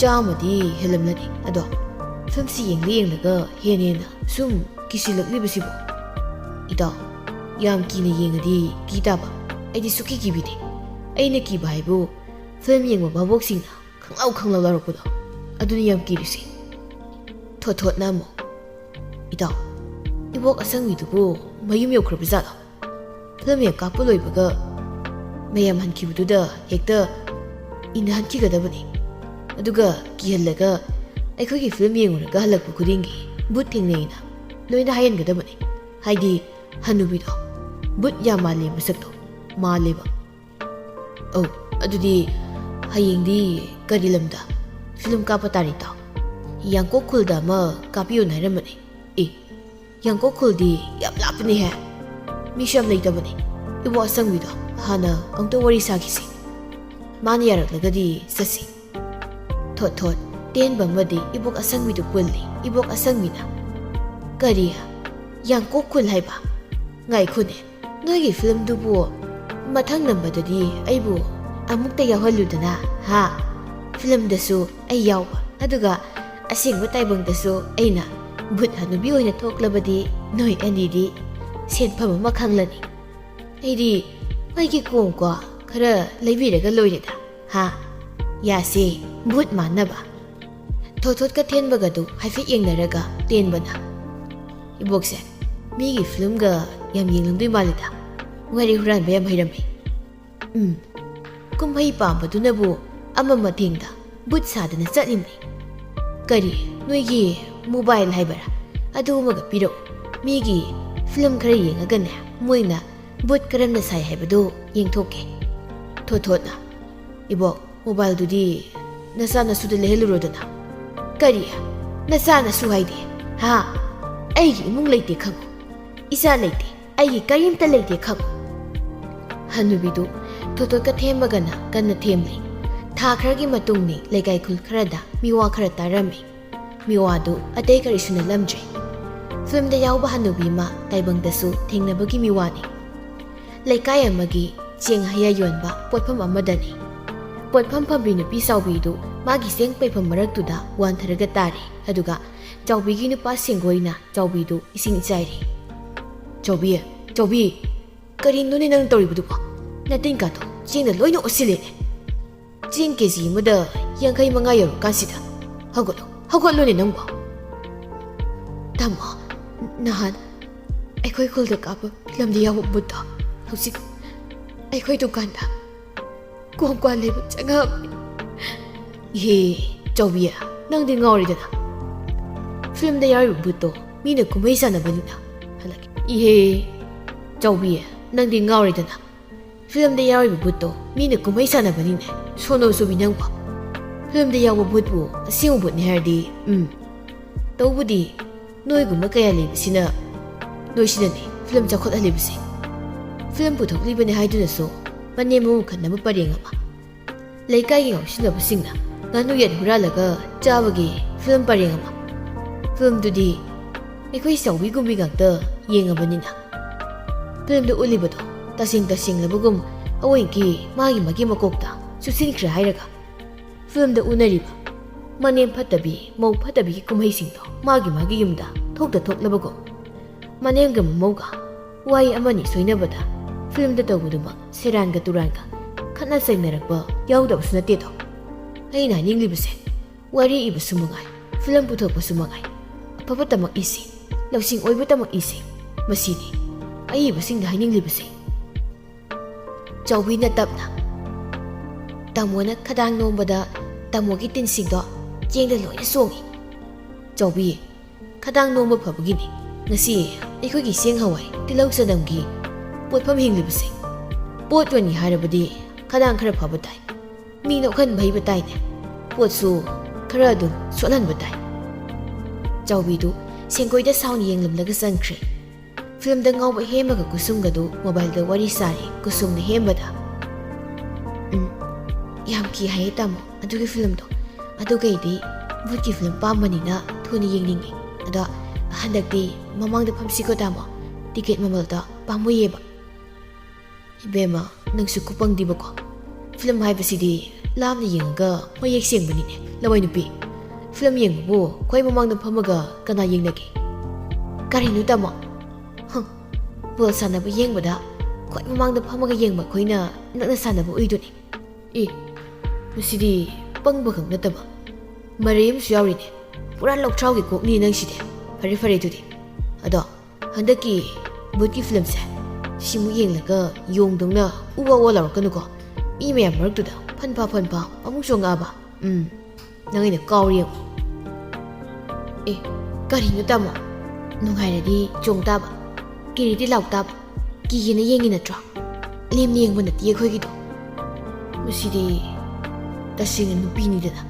ꯆꯥꯝꯃꯗꯤ ꯍꯦꯜꯂꯝꯂꯅꯤ꯫ ꯑꯗꯣ ꯐꯤꯂꯝꯁꯤ ꯌꯦꯡꯂ ꯌꯦꯡꯂꯒ ꯍꯦꯟꯅ ꯍꯦꯟꯅ ꯁꯨꯝ ꯀꯤꯁꯤꯜꯂꯛꯂꯤꯕꯁꯤꯕꯨ? ꯏꯇꯥꯎ, ꯌꯥꯝ ꯀꯤꯅ ꯌꯦꯡꯉꯗꯤ ꯀꯤ ꯇꯥꯕ꯫ ꯑꯩꯗꯤ ꯁꯨꯛꯀꯤ ꯀꯤꯕꯤꯗꯦ꯫ ꯑꯩꯅ ꯀꯤꯕ ꯍꯥꯏꯕꯨ ꯐꯤꯂꯝ ꯌꯦꯡꯕ ꯚꯥꯕꯣꯛꯁꯤꯡꯅ ꯈꯪꯂꯥꯎ ꯈꯪꯂꯥꯎ ꯂꯥꯎꯔꯛꯄꯗꯣ, ꯑꯗꯨꯅꯤ ꯌꯥꯝ ꯀꯤꯔꯤꯁꯦ꯫ ꯊꯣꯠ ꯊꯣꯠꯅ ꯑꯃꯨꯛ, ꯏꯇꯥꯎ, ꯏꯕꯣꯛ ꯑꯁꯪꯕꯤꯗꯨꯕꯨ ꯃꯌꯨꯝ ꯌꯧꯈ꯭ꯔꯕ ꯖꯥꯠꯂꯣ? ꯐꯤꯂꯝ ꯍꯦꯛ ꯀꯥꯞꯄ ꯂꯣꯏꯕꯒ ꯃꯌꯥꯝ ꯍꯟꯈꯤꯕꯗꯨꯗ ꯍꯦꯛꯇ ꯏꯟꯅꯍꯟꯈꯤꯒꯗꯕꯅꯤ꯫ ꯑꯗꯨꯒ ꯀꯤꯍꯜꯂꯒ ꯑꯩꯈꯣꯏꯒꯤ ꯐꯤꯂꯝ ꯌꯦꯡꯉꯨꯔꯒ ꯍꯜꯂꯛꯄ ꯈꯨꯗꯤꯡꯒꯤ ꯚꯨꯠ ꯊꯦꯡꯅꯩꯅ ꯂꯣꯏꯅ ꯍꯥꯏꯍꯟꯒꯗꯕꯅꯤ꯫ ꯍꯥꯏꯗꯤ ꯍꯅꯨꯕꯤꯗꯣ ꯚꯨꯠ ꯌꯥꯝ ꯃꯥꯜꯂꯦ ꯃꯁꯛꯇꯣ꯫ ꯃꯥꯜꯂꯦꯕ꯫ ꯑꯧ, ꯑꯗꯨꯗꯤ ꯍꯌꯦꯡꯗꯤ ꯀꯔꯤ ꯂꯝꯗ ꯐꯤꯂꯝ ꯀꯥꯞꯄ ꯇꯥꯔꯤ ꯏꯇꯥꯎ? ꯌꯥꯡꯀꯣꯛ ꯈꯨꯜꯗ ꯑꯃ ꯀꯥꯞꯄꯤꯌꯣꯅ ꯍꯥꯏꯔꯝꯕꯅꯦ꯫ ꯑꯦ, ꯌꯥꯡꯀꯣꯛ ꯈꯨꯜꯗꯤ ꯌꯥꯝ ꯂꯥꯞꯄꯅꯤꯍꯦ꯫ ꯃꯤꯁꯨ ꯌꯥꯝ ꯂꯩꯇꯕꯅꯦ꯫ ꯏꯕꯣ ꯑꯁꯪꯕꯤꯗꯣ ꯍꯥꯟꯅ ꯑꯃꯨꯛꯇ ꯋꯥꯔꯤ ꯁꯥꯈꯤꯁꯤ꯫ ꯃꯥꯅ ꯌꯥꯔꯛꯂꯒꯗꯤ ꯆꯠꯁꯤ꯫ ꯊꯣꯠ ꯊꯣꯠ, ꯇꯦꯟꯕ ꯑꯃꯗꯤ ꯏꯕꯣꯛ ꯑꯁꯪꯕꯤꯗꯨ ꯄꯨꯜꯂꯤ꯫ ꯏꯕꯣꯛ ꯑꯁꯪꯕꯤꯅ, "ꯀꯔꯤ? ꯌꯥꯡꯀꯣꯛ ꯈꯨꯜ ꯍꯥꯏꯕ? ꯉꯥꯏꯈꯣꯅꯦ, ꯅꯣꯏꯒꯤ ꯐꯤꯂꯝꯗꯨꯕꯨ ꯃꯊꯪ ꯅꯝꯕꯗꯗꯤ ꯑꯩꯕꯨ ꯑꯃꯨꯛꯇ ꯌꯥꯎꯍꯜꯂꯨꯗꯅ, ꯍꯥ? ꯐꯤꯂꯝꯗꯁꯨ ꯑꯩ ꯌꯥꯎꯕ, ꯑꯗꯨꯒ ꯑꯁꯦꯡꯕ ꯇꯥꯏꯕꯪꯗꯁꯨ ꯑꯩꯅ ꯚꯨꯠ ꯍꯅꯨꯕꯤ ꯑꯣꯏꯅ ꯊꯣꯛꯂꯕꯗꯤ ꯅꯣꯏ ꯑꯅꯤꯗꯤ ꯁꯦꯟꯐꯝ ꯑꯃ ꯈꯪꯂꯅꯤ꯫ ꯑꯩꯗꯤ ꯑꯩꯒꯤ ꯀꯣꯡꯀꯣ ꯈꯔ ꯂꯩꯕꯤꯔꯒ ꯂꯣꯏꯔꯦꯗ꯫ ꯍꯥ? ꯌꯥꯁꯦ ꯚꯨꯠ ꯃꯥꯟꯅꯕ꯫ ꯊꯣꯠꯊꯣꯠꯀ ꯊꯦꯟꯕꯒꯗꯨ ꯍꯥꯏꯐꯦꯠ ꯌꯦꯡꯅꯔꯒ ꯇꯦꯟꯕꯅ, "ꯏꯕꯣꯛꯁꯦ, ꯃꯤꯒꯤ ꯐꯤꯂꯝꯒ ꯌꯥꯝ ꯌꯦꯡꯂꯝꯗꯣꯏ ꯃꯥꯜꯂꯤꯗ꯫ ꯋꯥꯔꯤ ꯍꯨꯔꯥꯟꯕ ꯌꯥꯝ ꯍꯩꯔꯝꯃꯤ꯫ ꯎꯝ, ꯀꯨꯝꯍꯩ ꯄꯥꯝꯕꯗꯨꯅꯕꯨ ꯑꯃ ꯃꯊꯦꯡꯗ ꯚꯨꯠ ꯁꯥꯗꯅ ꯆꯠꯂꯤꯕꯅꯤ꯫ ꯀꯔꯤ, ꯅꯣꯏꯒꯤ ꯃꯣꯕꯥꯏꯜ ꯍꯥꯏꯕꯔꯥ? ꯑꯗꯨ ꯑꯃꯒ ꯄꯤꯔꯛꯎ꯫ ꯃꯤꯒꯤ ꯐꯤꯂꯝ ꯈꯔ ꯌꯦꯡꯉꯒꯅꯦ, ꯃꯣꯏꯅ ꯚꯨꯠ ꯀꯔꯝꯅ ꯁꯥꯏ ꯍꯥꯏꯕꯗꯨ ꯌꯦꯡꯊꯣꯛꯀꯦ꯫" ꯊꯣꯠꯊꯣꯠꯅ, "ꯏꯕꯣꯛ, ꯃꯣꯕꯥꯏꯜꯗꯨꯗꯤ ꯅꯆꯥ ꯅꯁꯨꯗ ꯂꯩꯍꯜꯂꯨꯔꯣꯗꯅ꯫" "ꯀꯔꯤ? ꯅꯆꯥ ꯅꯁꯨ ꯍꯥꯏꯗꯤ? ꯍꯥ? ꯑꯩꯒꯤ ꯏꯃꯨꯡ ꯂꯩꯇꯦ ꯈꯪꯉꯨ꯫ ꯏꯆꯥ ꯂꯩꯇꯦ꯫ ꯑꯩꯒꯤ ꯀꯔꯤꯝꯇ ꯂꯩꯇꯦ ꯈꯪꯉꯨ꯫" ꯍꯅꯨꯕꯤꯗꯨ ꯊꯣꯠꯊꯣꯠꯀ ꯊꯦꯝꯕꯒꯅ ꯀꯟꯅ ꯊꯦꯝꯂꯤ꯫ ꯊꯥ ꯈꯔꯒꯤ ꯃꯇꯨꯡꯅꯤ ꯂꯩꯀꯥꯏ ꯈꯨꯜ ꯈꯔꯗ ꯃꯤꯋꯥ ꯈꯔ ꯇꯥꯔꯝꯃꯤ꯫ ꯃꯤꯋꯥꯗꯨ ꯑꯇꯩ ꯀꯔꯤꯁꯨ ꯅꯠꯂꯝꯗ꯭ꯔꯦ꯫ ꯐꯤꯂꯝꯗ ꯌꯥꯎꯕ ꯍꯅꯨꯕꯤ ꯑꯃ ꯇꯥꯏꯕꯪꯗꯁꯨ ꯊꯦꯡꯅꯕꯒꯤ ꯃꯤꯋꯥꯅꯤ꯫ ꯂꯩꯀꯥꯏ ꯑꯃꯒꯤ ꯆꯦꯡ ꯍꯩꯌꯥ ꯌꯣꯟꯕ ꯄꯣꯠꯐꯝ ꯑꯃꯗꯅꯤ꯫ ꯄꯣꯠꯐꯝ ꯐꯝꯕꯤ ꯅꯨꯄꯤ ꯆꯥꯎꯕꯤꯗꯨ ꯃꯥꯒꯤ ꯆꯦꯡ ꯄꯩꯐꯝ ꯃꯔꯛꯇꯨꯗ ꯋꯥꯟꯊꯔꯒ ꯇꯥꯔꯦ꯫ ꯑꯗꯨꯒ ꯆꯥꯎꯕꯤꯒꯤ ꯅꯨꯄꯥ ꯁꯦꯡꯒꯣꯏꯅ ꯆꯥꯎꯕꯤꯗꯨ ꯏꯁꯤꯡ ꯆꯥꯏꯔꯦ꯫ "ꯆꯥꯎꯕꯤ, ꯆꯥꯎꯕꯤ, ꯀꯔꯤꯅꯣꯅꯦ ꯅꯪ ꯇꯧꯔꯤꯕꯗꯨꯕꯣ? ꯅꯇꯤꯟ ꯀꯥꯗꯣ ꯆꯦꯡꯅ ꯂꯣꯏꯅ ꯑꯣꯠꯁꯤꯜꯂꯦꯅꯦ꯫ ꯆꯦꯡ ꯀꯦ ꯖꯤ ꯑꯃꯗ ꯌꯥꯡꯈꯩ ꯃꯉꯥ ꯌꯧꯔꯀꯥꯟꯁꯤꯗ꯫ ꯍꯧꯒꯠꯂꯣ, ꯍꯧꯒꯠꯂꯣꯅꯦ ꯅꯪꯕꯣ꯫" "ꯇꯥꯃꯣ, ꯅꯍꯥꯟ ꯑꯩꯈꯣꯏ ꯈꯨꯜꯗ ꯀꯥꯞꯄ ꯐꯤꯂꯝꯗ ꯌꯥꯎꯕ ꯚꯨꯠꯇꯣ ꯍꯧꯖꯤꯛ ꯑꯩꯈꯣꯏ ꯗꯨꯀꯥꯟꯗ ꯀꯣꯡ ꯀ꯭ꯋꯥ ꯂꯩꯕ ꯆꯪꯉꯛꯑꯕꯅꯤ꯫" "ꯏꯍꯦ, ꯆꯥꯎꯕꯤ, ꯅꯪꯗꯤ ꯉꯥꯎꯔꯦꯗꯅ꯫ ꯐꯤꯂꯝꯗ ꯌꯥꯎꯔꯤꯕ ꯚꯨꯠꯇꯣ ꯃꯤꯅ ꯀꯨꯝꯍꯩ ꯁꯥꯟꯅꯕꯅꯤꯅ꯫" ꯍꯜꯂꯛꯀꯦ꯫ "ꯏꯍꯦ, ꯆꯥꯎꯕꯤ, ꯅꯪꯗꯤ ꯉꯥꯎꯔꯦꯗꯅ꯫ ꯐꯤꯂꯝꯗ ꯌꯥꯎꯔꯤꯕ ꯚꯨꯠꯇꯣ ꯃꯤꯅ ꯀꯨꯝꯍꯩ ꯁꯥꯟꯅꯕꯅꯤꯅꯦ꯫ ꯁꯣꯅꯣ ꯆꯨꯕꯤ ꯅꯪꯕꯣ꯫ ꯐꯤꯂꯝꯗ ꯌꯥꯎꯕ ꯚꯨꯠꯄꯨ ꯑꯁꯦꯡꯕ ꯚꯨꯠꯅꯤ ꯍꯥꯏꯔꯗꯤ, ꯎꯝ꯫ ꯇꯧꯕꯗꯤ ꯅꯣꯏꯒꯨꯝꯕ ꯀꯌꯥ ꯂꯩꯕꯁꯤꯅ, ꯅꯣꯏꯁꯤꯅꯅꯦ ꯐꯤꯂꯝ ꯆꯥꯎꯈꯠꯍꯜꯂꯤꯕꯁꯦ꯫ ꯐꯤꯂꯝ ꯄꯨꯊꯣꯛꯂꯤꯕꯅꯦ ꯍꯥꯏꯗꯨꯅꯁꯨ ꯃꯅꯦꯝ ꯃꯃꯧ ꯈꯠꯅꯕ ꯄꯔꯦꯡ ꯑꯃ, ꯂꯩꯀꯥꯏꯒꯤ ꯉꯥꯎꯁꯤꯟꯅꯕꯁꯤꯡꯅ ꯉꯥꯅꯨ ꯌꯦꯟ ꯍꯨꯔꯥꯜꯂꯒ ꯆꯥꯕꯒꯤ ꯐꯤꯂꯝ ꯄꯔꯦꯡ ꯑꯃ꯫ ꯐꯤꯂꯝꯗꯨꯗꯤ ꯑꯩꯈꯣꯏ ꯆꯥꯎꯕꯤꯒꯨꯝꯕꯤ ꯉꯥꯛꯇ ꯌꯦꯡꯉꯕꯅꯤꯅ꯫ ꯐꯤꯂꯝꯗ ꯎꯠꯂꯤꯕꯗꯣ ꯇꯁꯦꯡ ꯇꯁꯦꯡꯂꯕꯒꯨꯝ ꯑꯑꯣꯏꯀꯤ ꯃꯥꯒꯤ ꯃꯥꯒꯤ ꯃꯀꯣꯛꯇ ꯆꯨꯞꯁꯤꯟꯈ꯭ꯔꯦ ꯍꯥꯏꯔꯒ ꯐꯤꯂꯝꯗ ꯎꯅꯔꯤꯕ ꯃꯅꯦꯝ ꯐꯠꯇꯕꯤ, ꯃꯧ ꯐꯠꯇꯕꯤꯒꯤ ꯀꯨꯝꯍꯩꯁꯤꯡꯗꯣ ꯃꯥꯒꯤ ꯃꯥꯒꯤ ꯌꯨꯝꯗ ꯊꯣꯛꯇ ꯊꯣꯛꯂꯕꯒꯨꯝ, ꯃꯅꯦꯝꯒ ꯃꯃꯧꯒ ꯋꯥꯍꯩ ꯑꯃꯅꯤ ꯁꯣꯏꯅꯕꯗ ꯐꯤꯂꯝꯗ ꯇꯧꯕꯗꯨꯃꯛ ꯁꯦꯔꯥꯟꯒ ꯇꯨꯔꯥꯟꯒ ꯈꯠꯅ ꯆꯩꯅꯔꯛꯄ ꯌꯥꯎꯗꯕꯁꯨ ꯅꯠꯇꯦꯗꯣ꯫ ꯑꯩꯅ ꯍꯥꯏꯅꯤꯡꯂꯤꯕꯁꯦ, ꯋꯥꯔꯤ ꯏꯕꯁꯨ ꯃꯉꯥꯏ, ꯐꯤꯂꯝ ꯄꯨꯊꯣꯛꯄꯁꯨ ꯃꯉꯥꯏ, ꯑꯐꯕꯇꯃꯛ ꯏꯁꯤ, ꯂꯧꯁꯤꯡ ꯑꯣꯏꯕꯇꯃꯛ ꯏꯁꯤ꯫ ꯃꯁꯤꯅꯤ ꯑꯏꯕꯁꯤꯡꯗ ꯍꯥꯏꯅꯤꯡꯂꯤꯕꯁꯦ꯫ ꯆꯥꯎꯕꯤꯅ ꯇꯞꯅ, "ꯇꯥꯃꯣꯅ ꯈꯗꯥꯡ ꯅꯣꯝꯕꯗ ꯇꯥꯃꯣꯒꯤ ꯇꯤꯟꯁꯤꯡꯗꯣ ꯆꯦꯡꯗ ꯂꯣꯏꯅ ꯆꯣꯡꯏ꯫" ꯆꯥꯎꯕꯤ, ꯈꯗꯥꯡ ꯅꯣꯝꯕ ꯐꯕꯒꯤꯅꯤ ꯉꯁꯤ ꯑꯩꯈꯣꯏꯒꯤ ꯆꯦꯡ, ꯍꯋꯥꯏ, ꯇꯤꯜꯍꯧ, ꯆꯅꯝꯒꯤ ꯄꯣꯠꯐꯝ ꯍꯤꯡꯂꯤꯕꯁꯦ꯫ ꯄꯣꯠ ꯌꯣꯟꯒꯦ ꯍꯥꯏꯔꯕꯗꯤ ꯈꯗꯥꯡ ꯈꯔ ꯐꯕ ꯇꯥꯏ꯫ ꯃꯤ ꯅꯣꯛꯍꯟꯕ ꯍꯩꯕ ꯇꯥꯏꯅꯦ꯫ ꯄꯣꯠꯁꯨ ꯈꯔ ꯑꯗꯨꯝ ꯁꯣꯠꯍꯟꯕ ꯇꯥꯏ꯫ ꯆꯥꯎꯕꯤꯗꯨ ꯁꯦꯡꯀꯣꯏꯗ ꯁꯥꯎꯅ ꯌꯦꯡꯂꯝꯂꯒ ꯆꯪꯈ꯭ꯔꯦ꯫ ꯐꯤꯂꯝꯗ ꯉꯥꯎꯕ ꯍꯦꯃꯒ ꯀꯨꯁꯨꯝꯒꯗꯨ ꯃꯣꯕꯥꯏꯜꯗ ꯋꯥꯔꯤ ꯁꯥꯔꯤ꯫ ꯀꯨꯁꯨꯝꯅ ꯍꯦꯃꯗ, "ꯎꯝ, ꯌꯥꯝ ꯀꯤ ꯍꯥꯏꯌꯦ ꯇꯥꯃꯣ ꯑꯗꯨꯒꯤ ꯐꯤꯂꯝꯗꯣ꯫ ꯑꯗꯨꯒ ꯑꯩꯗꯤ ꯚꯨꯠꯀꯤ ꯐꯤꯂꯝ ꯄꯥꯝꯕꯅꯤꯅ ꯊꯨꯅ ꯌꯦꯡꯅꯤꯡꯉꯤ꯫ ꯑꯗꯣ ꯍꯟꯗꯛꯇꯤ ꯃꯃꯥꯡꯗ ꯐꯝꯁꯤꯀꯣ ꯇꯥꯃꯣ, ꯇꯤꯀꯦꯠ ꯃꯃꯜꯗꯣ ꯄꯥꯝꯃꯨꯏꯌꯦꯕ꯫" "ꯏꯕꯦꯝꯃ, ꯅꯪꯁꯨ ꯈꯨꯄꯪꯗꯤꯕꯀꯣ꯫ ꯐꯤꯂꯝ ꯍꯥꯏꯕꯁꯤꯗꯤ ꯂꯥꯞꯅ ꯌꯦꯡꯉꯒ ꯃꯌꯦꯛ ꯁꯦꯡꯕꯅꯤꯅꯦ, ꯂꯋꯥꯏ ꯅꯨꯄꯤ꯫ ꯐꯤꯂꯝ ꯌꯦꯡꯕꯕꯨ ꯈ꯭ꯋꯥꯏ ꯃꯃꯥꯡꯗ ꯐꯝꯃꯒ ꯀꯅꯥ ꯌꯦꯡꯅꯒꯦ?" "ꯀꯔꯤꯅꯣ ꯇꯥꯃꯣ?" "ꯍꯪ, ꯕꯣꯜ ꯁꯥꯟꯅꯕ ꯌꯦꯡꯕꯗ ꯈ꯭ꯋꯥꯏ ꯃꯃꯥꯡꯗ ꯐꯝꯃꯒ ꯌꯦꯡꯕ ꯑꯩꯈꯣꯏꯅ ꯅꯛꯅ ꯁꯥꯟꯅꯕ ꯎꯏꯗꯨꯅꯤ꯫" "ꯑꯦ, ꯃꯁꯤꯗꯤ ꯄꯪꯕ ꯈꯛ ꯅꯠꯇꯕ, ꯃꯔꯩ ꯑꯃꯁꯨ ꯌꯥꯎꯔꯤꯅꯦ꯫ ꯄꯨꯔꯥ ꯂꯧꯊ꯭ꯔꯥꯎꯒꯤ ꯀꯣꯛꯅꯤ ꯅꯪꯁꯤꯗꯤ꯫ ꯐꯔꯦ, ꯐꯔꯦ ꯑꯗꯨꯗꯤ꯫ ꯑꯗꯣ ꯍꯟꯗꯛꯀꯤ ꯚꯨꯠꯀꯤ ꯐꯤꯂꯝꯁꯦ ꯁꯤꯃꯨꯛ ꯌꯦꯡꯂꯒ ꯌꯣꯡꯗꯧꯅ ꯎ ꯋꯥ ꯋꯥ ꯂꯥꯎꯔꯛꯀꯅꯨꯀꯣ꯫ ꯃꯤ ꯃꯌꯥꯝ ꯃꯔꯛꯇꯨꯗ ꯐꯟ ꯐꯥ ꯐꯟ ꯐꯥ ꯑꯃꯨꯛ ꯆꯣꯡꯉꯛꯑꯕ꯫ ꯎꯝ, ꯅꯪ ꯑꯩꯅ ꯀꯥꯎꯔꯦ ꯌꯦꯡꯉꯨ꯫" "ꯑꯦ, ꯀꯔꯤꯅꯣ ꯇꯥꯃꯣ? ꯅꯨꯡꯉꯥꯏꯔꯗꯤ ꯆꯣꯡ ꯇꯥꯕ, ꯀꯤꯔꯗꯤ ꯂꯥꯎ ꯇꯥꯕ꯫ ꯀꯤꯒꯦꯅ ꯌꯦꯡꯉꯤ ꯅꯠꯇ꯭ꯔꯣ? ꯂꯦꯝꯅ ꯌꯦꯡꯕ ꯅꯠꯇꯦ ꯑꯩꯈꯣꯏꯒꯤꯗꯣ꯫" ꯃꯁꯤꯗꯤ ꯇꯁꯦꯡꯅ ꯅꯨꯄꯤꯅꯤꯗꯅ꯫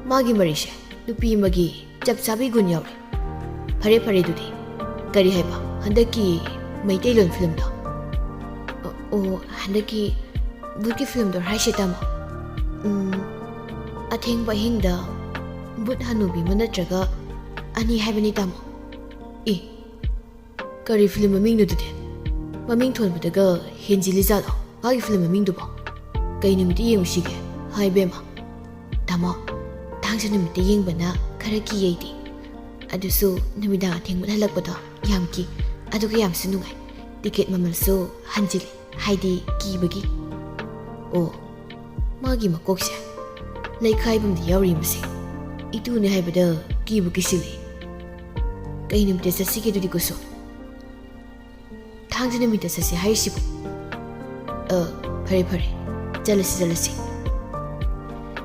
ꯃꯥꯒꯤ ꯃꯔꯤꯁꯦ ꯅꯨꯄꯤ ꯑꯃꯒꯤ ꯆꯞ ꯆꯥꯕꯤ ꯒꯨꯟ ꯌꯥꯎꯔꯦ꯫ "ꯐꯔꯦ, ꯐꯔꯦ ꯑꯗꯨꯗꯤ꯫ ꯀꯔꯤ ꯍꯥꯏꯕ ꯍꯟꯗꯛꯀꯤ ꯃꯩꯇꯩꯂꯣꯟ ꯐꯤꯂꯝꯗꯣ?" "ꯑꯣ, ꯑꯣ, ꯍꯟꯗꯛꯀꯤ ꯚꯨꯠꯀꯤ ꯐꯤꯂꯝꯗꯣ ꯍꯥꯏꯁꯦ ꯇꯥꯃꯣ꯫ ꯎꯝ, ꯑꯊꯦꯡꯕ ꯑꯍꯤꯡꯗ ꯚꯨꯠ ꯍꯅꯨꯕꯤ ꯑꯃ ꯅꯠꯇ꯭ꯔꯒ ꯑꯅꯤ ꯍꯥꯏꯕꯅꯤ ꯇꯥꯃꯣ꯫" "ꯑꯦ, ꯀꯔꯤ ꯐꯤꯂꯝ ꯃꯃꯤꯡꯅꯣ ꯑꯗꯨꯗꯤ? ꯃꯃꯤꯡ ꯊꯣꯟꯕꯗꯒ ꯍꯦꯟꯖꯤꯜꯂꯤ ꯖꯥꯠꯂꯣ ꯃꯥꯒꯤ ꯐꯤꯂꯝ ꯃꯃꯤꯡꯗꯨꯕꯣ? ꯀꯩ ꯅꯨꯃꯤꯠꯇ ꯌꯦꯡꯉꯨꯁꯤꯒꯦ?" "ꯍꯥꯏ ꯏꯕꯦꯝꯃ, ꯇꯥꯃꯣ, ꯊꯥꯡ ꯅꯨꯃꯤꯠꯇ ꯌꯦꯡꯕꯅ ꯈꯔ ꯀꯤ ꯑꯩꯗꯤ꯫ ꯑꯗꯨꯁꯨ ꯅꯨꯃꯤꯗꯥꯡ ꯑꯊꯦꯡꯕꯗ ꯍꯜꯂꯛꯄꯗꯣ ꯌꯥꯝ ꯀꯤ꯫ ꯑꯗꯨꯒ ꯌꯥꯝꯁꯨ ꯅꯨꯡꯉꯥꯏ꯫ ꯇꯤꯀꯦꯠ ꯃꯃꯜꯁꯨ ꯍꯟꯖꯤꯜꯂꯤ, ꯍꯥꯏꯗꯤ ꯀꯤꯕꯒꯤ꯫ ꯑꯣ, ꯃꯥꯒꯤ ꯃꯀꯣꯛꯁꯦ ꯂꯩꯈꯥꯏꯕꯝꯗ ꯌꯥꯎꯔꯤ ꯃꯁꯦ꯫ ꯏꯇꯨꯅꯦ ꯍꯥꯏꯕꯗ ꯀꯤꯕꯨ ꯀꯤꯁꯤꯜꯂꯤ꯫ ꯀꯩ ꯅꯨꯃꯤꯠꯇ ꯆꯠꯁꯤꯒꯦ ꯑꯗꯨꯗꯤ, ꯀꯨꯁꯨꯝ? ꯊꯥꯡꯖ ꯅꯨꯃꯤꯠꯇ ꯆꯠꯁꯦ ꯍꯥꯏꯔꯤꯁꯤꯕꯨ? ꯑ, ꯐꯔꯦ ꯐꯔꯦ, ꯆꯠꯂꯁꯤ ꯆꯠꯂꯁꯤ꯫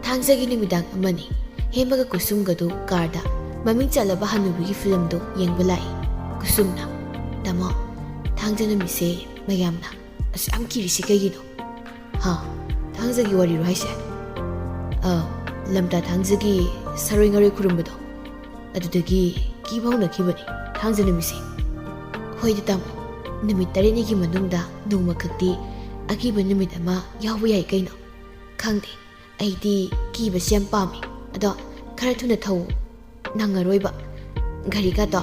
ꯊꯥꯡꯖꯒꯤ ꯅꯨꯃꯤꯗꯥꯡ ꯑꯃꯅꯤ꯫ ꯍꯦꯃꯒ ꯀꯨꯁꯨꯝꯒꯗꯨ ꯀꯥꯔꯗ ꯃꯃꯤꯡ ꯆꯠꯂꯕ ꯍꯅꯨꯕꯤꯒꯤ ꯐꯤꯂꯝꯗꯨ ꯌꯦꯡꯕ ꯂꯥꯛꯏ꯫ ꯀꯨꯁꯨꯝꯅ, "ꯇꯥꯃꯣ, ꯊꯥꯡꯖ ꯅꯨꯃꯤꯠꯁꯦ ꯃꯌꯥꯝꯅ ꯑꯁꯨꯛ ꯌꯥꯝ ꯀꯤꯔꯤꯁꯤ ꯀꯩꯒꯤꯅꯣ?" "ꯍꯥ? ꯊꯥꯡꯖꯒꯤ ꯋꯥꯔꯤꯔꯣ ꯍꯥꯏꯁꯦ?" "ꯑ, ꯂꯝꯇꯥ ꯊꯥꯡꯖꯒꯤ ꯁꯥꯔꯣꯏ ꯉꯥꯔꯣꯏ ꯈꯨꯔꯨꯝꯕꯗꯣ, ꯑꯗꯨꯗꯒꯤ ꯀꯤꯕ ꯍꯧꯅꯈꯤꯕꯅꯤ ꯊꯥꯡꯖ ꯅꯨꯃꯤꯠꯁꯦ꯫" "ꯍꯣꯏꯗ ꯇꯥꯃꯣ, ꯅꯨꯃꯤꯠ ꯇꯔꯦꯠꯅꯤꯒꯤ ꯃꯅꯨꯡꯗ ꯅꯣꯡꯃꯈꯛꯇꯤ ꯑꯀꯤꯕ ꯅꯨꯃꯤꯠ ꯑꯃ ꯌꯥꯎꯕ ꯌꯥꯏ ꯀꯩꯅꯣ꯫ ꯈꯪꯗꯦ, ꯑꯩꯗꯤ ꯀꯤꯕꯁꯦ ꯌꯥꯝ ꯄꯥꯝꯃꯤ꯫ ꯑꯗꯣ ꯈꯔ ꯊꯨꯅ ꯊꯧ, ꯅꯪꯉꯔꯣꯏꯕ꯫ ꯒꯥꯔꯤꯒꯗꯣ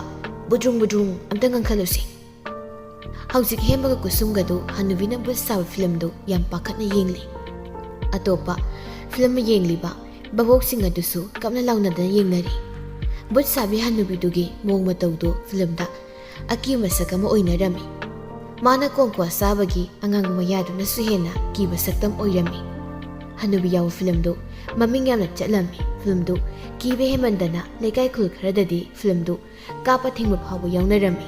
ꯕꯨꯗ꯭ꯔꯨꯡ ꯕꯨꯗ꯭ꯔꯨꯡ ꯑꯝꯇ ꯉꯪꯈꯠꯂꯨꯁꯤ꯫" ꯍꯧꯖꯤꯛ ꯍꯦꯃꯒ ꯀꯨꯁꯨꯝꯒꯗꯨ ꯍꯅꯨꯕꯤꯅ ꯚꯨꯠ ꯁꯥꯕ ꯐꯤꯂꯝꯗꯨ ꯌꯥꯝ ꯄꯥꯈꯠꯅ ꯌꯦꯡꯂꯤ꯫ ꯑꯇꯣꯞꯄ ꯐꯤꯂꯝ ꯌꯦꯡꯂꯤꯕ ꯚꯥꯕꯣꯛꯁꯤꯡ ꯑꯗꯨꯁꯨ ꯀꯞꯅ ꯂꯥꯎꯅꯗꯅ ꯌꯦꯡꯅꯔꯤ꯫ ꯚꯨꯠ ꯁꯥꯕꯤ ꯍꯅꯨꯕꯤꯗꯨꯒꯤ ꯃꯑꯣꯡ ꯃꯇꯧꯗꯨ ꯐꯤꯂꯝꯗ ꯑꯀꯤꯕ ꯃꯁꯛ ꯑꯃ ꯑꯣꯏꯅꯔꯝꯃꯤ꯫ ꯃꯥꯅ ꯀꯣꯡꯀ꯭ꯋꯥ ꯆꯥꯕꯒꯤ ꯑꯉꯥꯡ ꯃꯌꯥꯗꯨꯅꯁꯨ ꯍꯦꯟꯅ ꯀꯤꯕ ꯁꯛꯇꯝ ꯑꯣꯏꯔꯝꯃꯤ꯫ ꯍꯅꯨꯕꯤ ꯌꯥꯎꯕ ꯐꯤꯂꯝꯗꯨ ꯃꯃꯤꯡ ꯌꯥꯝꯅ ꯆꯠꯂꯝꯃꯤ꯫ ꯐꯤꯂꯝꯗꯨ ꯀꯤꯕ ꯍꯦꯟꯃꯟꯗꯅ ꯂꯩꯀꯥꯏ ꯈꯨꯜ ꯈꯔꯗꯗꯤ ꯐꯤꯂꯝꯗꯨ ꯀꯥꯞꯄ ꯊꯤꯡꯕ ꯐꯥꯎꯕ ꯌꯥꯎꯅꯔꯝꯃꯤ꯫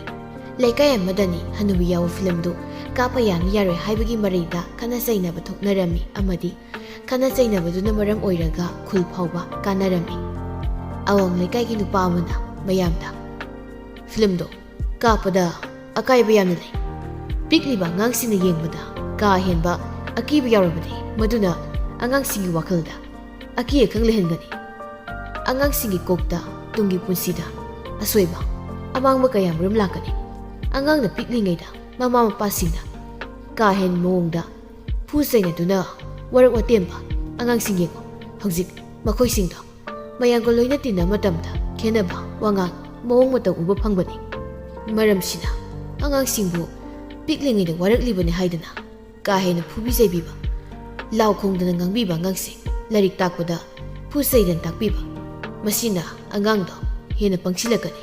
ꯂꯩꯀꯥꯏ ꯑꯃꯗꯅꯤ ꯍꯅꯨꯕꯤ ꯌꯥꯎꯕ ꯐꯤꯂꯝꯗꯨ ꯀꯥꯞꯄ ꯌꯥꯅꯤ ꯌꯥꯔꯣꯏ ꯍꯥꯏꯕꯒꯤ ꯃꯔꯩꯗ ꯈꯠꯅ ꯆꯩꯅꯕ ꯊꯣꯛꯅꯔꯝꯃꯤ ꯑꯃꯗꯤ ꯈꯠꯅ ꯆꯩꯅꯕꯗꯨꯅ ꯃꯔꯝ ꯑꯣꯏꯔꯒ ꯈꯨꯜ ꯐꯥꯎꯕ ꯀꯥꯟꯅꯔꯝꯃꯤ꯫ ꯑꯋꯥꯡ ꯂꯩꯀꯥꯏꯒꯤ ꯅꯨꯄꯥ ꯑꯃꯅ ꯃꯌꯥꯝꯗ, "ꯐꯤꯂꯝꯗꯣ ꯀꯥꯞꯄꯗ ꯑꯀꯥꯏꯕ ꯌꯥꯝꯅ ꯂꯩ꯫ ꯄꯤꯛꯂꯤꯕ ꯑꯉꯥꯡꯁꯤꯡꯅ ꯌꯦꯡꯕꯗ ꯀꯥ ꯍꯦꯟꯕ ꯑꯀꯤꯕ ꯌꯥꯎꯔꯕꯗꯤ ꯃꯗꯨꯅ ꯑꯉꯥꯡꯁꯤꯡꯒꯤ ꯋꯥꯈꯜꯗ ꯑꯀꯤ ꯑꯈꯪ ꯂꯩꯍꯟꯒꯅꯤ꯫ ꯑꯉꯥꯡꯁꯤꯡꯒꯤ ꯀꯣꯛꯇ ꯇꯨꯡꯒꯤ ꯄꯨꯟꯁꯤꯗ ꯑꯁꯣꯏꯕ, ꯑꯃꯥꯡꯕ ꯀꯌꯥꯃꯔꯨꯝ ꯂꯥꯛꯀꯅꯤ꯫ ꯑꯉꯥꯡꯅ ꯄꯤꯛꯂꯤꯉꯩꯗ ꯃꯃꯥ ꯃꯄꯥꯁꯤꯡꯅ ꯀꯥ ꯍꯦꯟꯕ ꯃꯑꯣꯡꯗ ꯐꯨ ꯆꯩꯅꯗꯨꯅ ꯋꯥꯔꯛ ꯋꯥꯇꯦꯝꯕ ꯑꯉꯥꯡꯁꯤꯡ ꯌꯦꯡꯉꯨ꯫ ꯍꯧꯖꯤꯛ ꯃꯈꯣꯏꯁꯤꯡꯗꯣ ꯃꯌꯥꯝꯒ ꯂꯣꯏꯅ ꯇꯤꯟꯅꯕ ꯃꯇꯝꯗ ꯈꯦꯠꯅꯕ ꯋꯥꯉꯥꯡ, ꯃꯑꯣꯡ ꯃꯇꯧ ꯎꯕ ꯐꯪꯕꯅꯤ꯫ ꯃꯔꯝꯁꯤꯅ ꯑꯉꯥꯡꯁꯤꯡꯕꯨ ꯄꯤꯛꯂꯤꯉꯩꯗ ꯋꯥꯔꯛꯂꯤꯕꯅꯤ ꯍꯥꯏꯗꯅ ꯀꯥ ꯍꯦꯟꯅ ꯐꯨꯕꯤ ꯆꯩꯕꯤꯕ, ꯂꯥꯎ ꯈꯣꯡꯗꯅ ꯉꯥꯡꯕꯤꯕ ꯑꯉꯥꯡꯁꯤꯡ ꯂꯥꯏꯔꯤꯛ ꯇꯥꯛꯄꯗ ꯐꯨ ꯆꯩꯗꯅ ꯇꯥꯛꯄꯤꯕ, ꯃꯁꯤꯅ ꯑꯉꯥꯡꯗꯣ ꯍꯦꯟꯅ ꯄꯪꯁꯤꯜꯂꯛꯀꯅꯤ꯫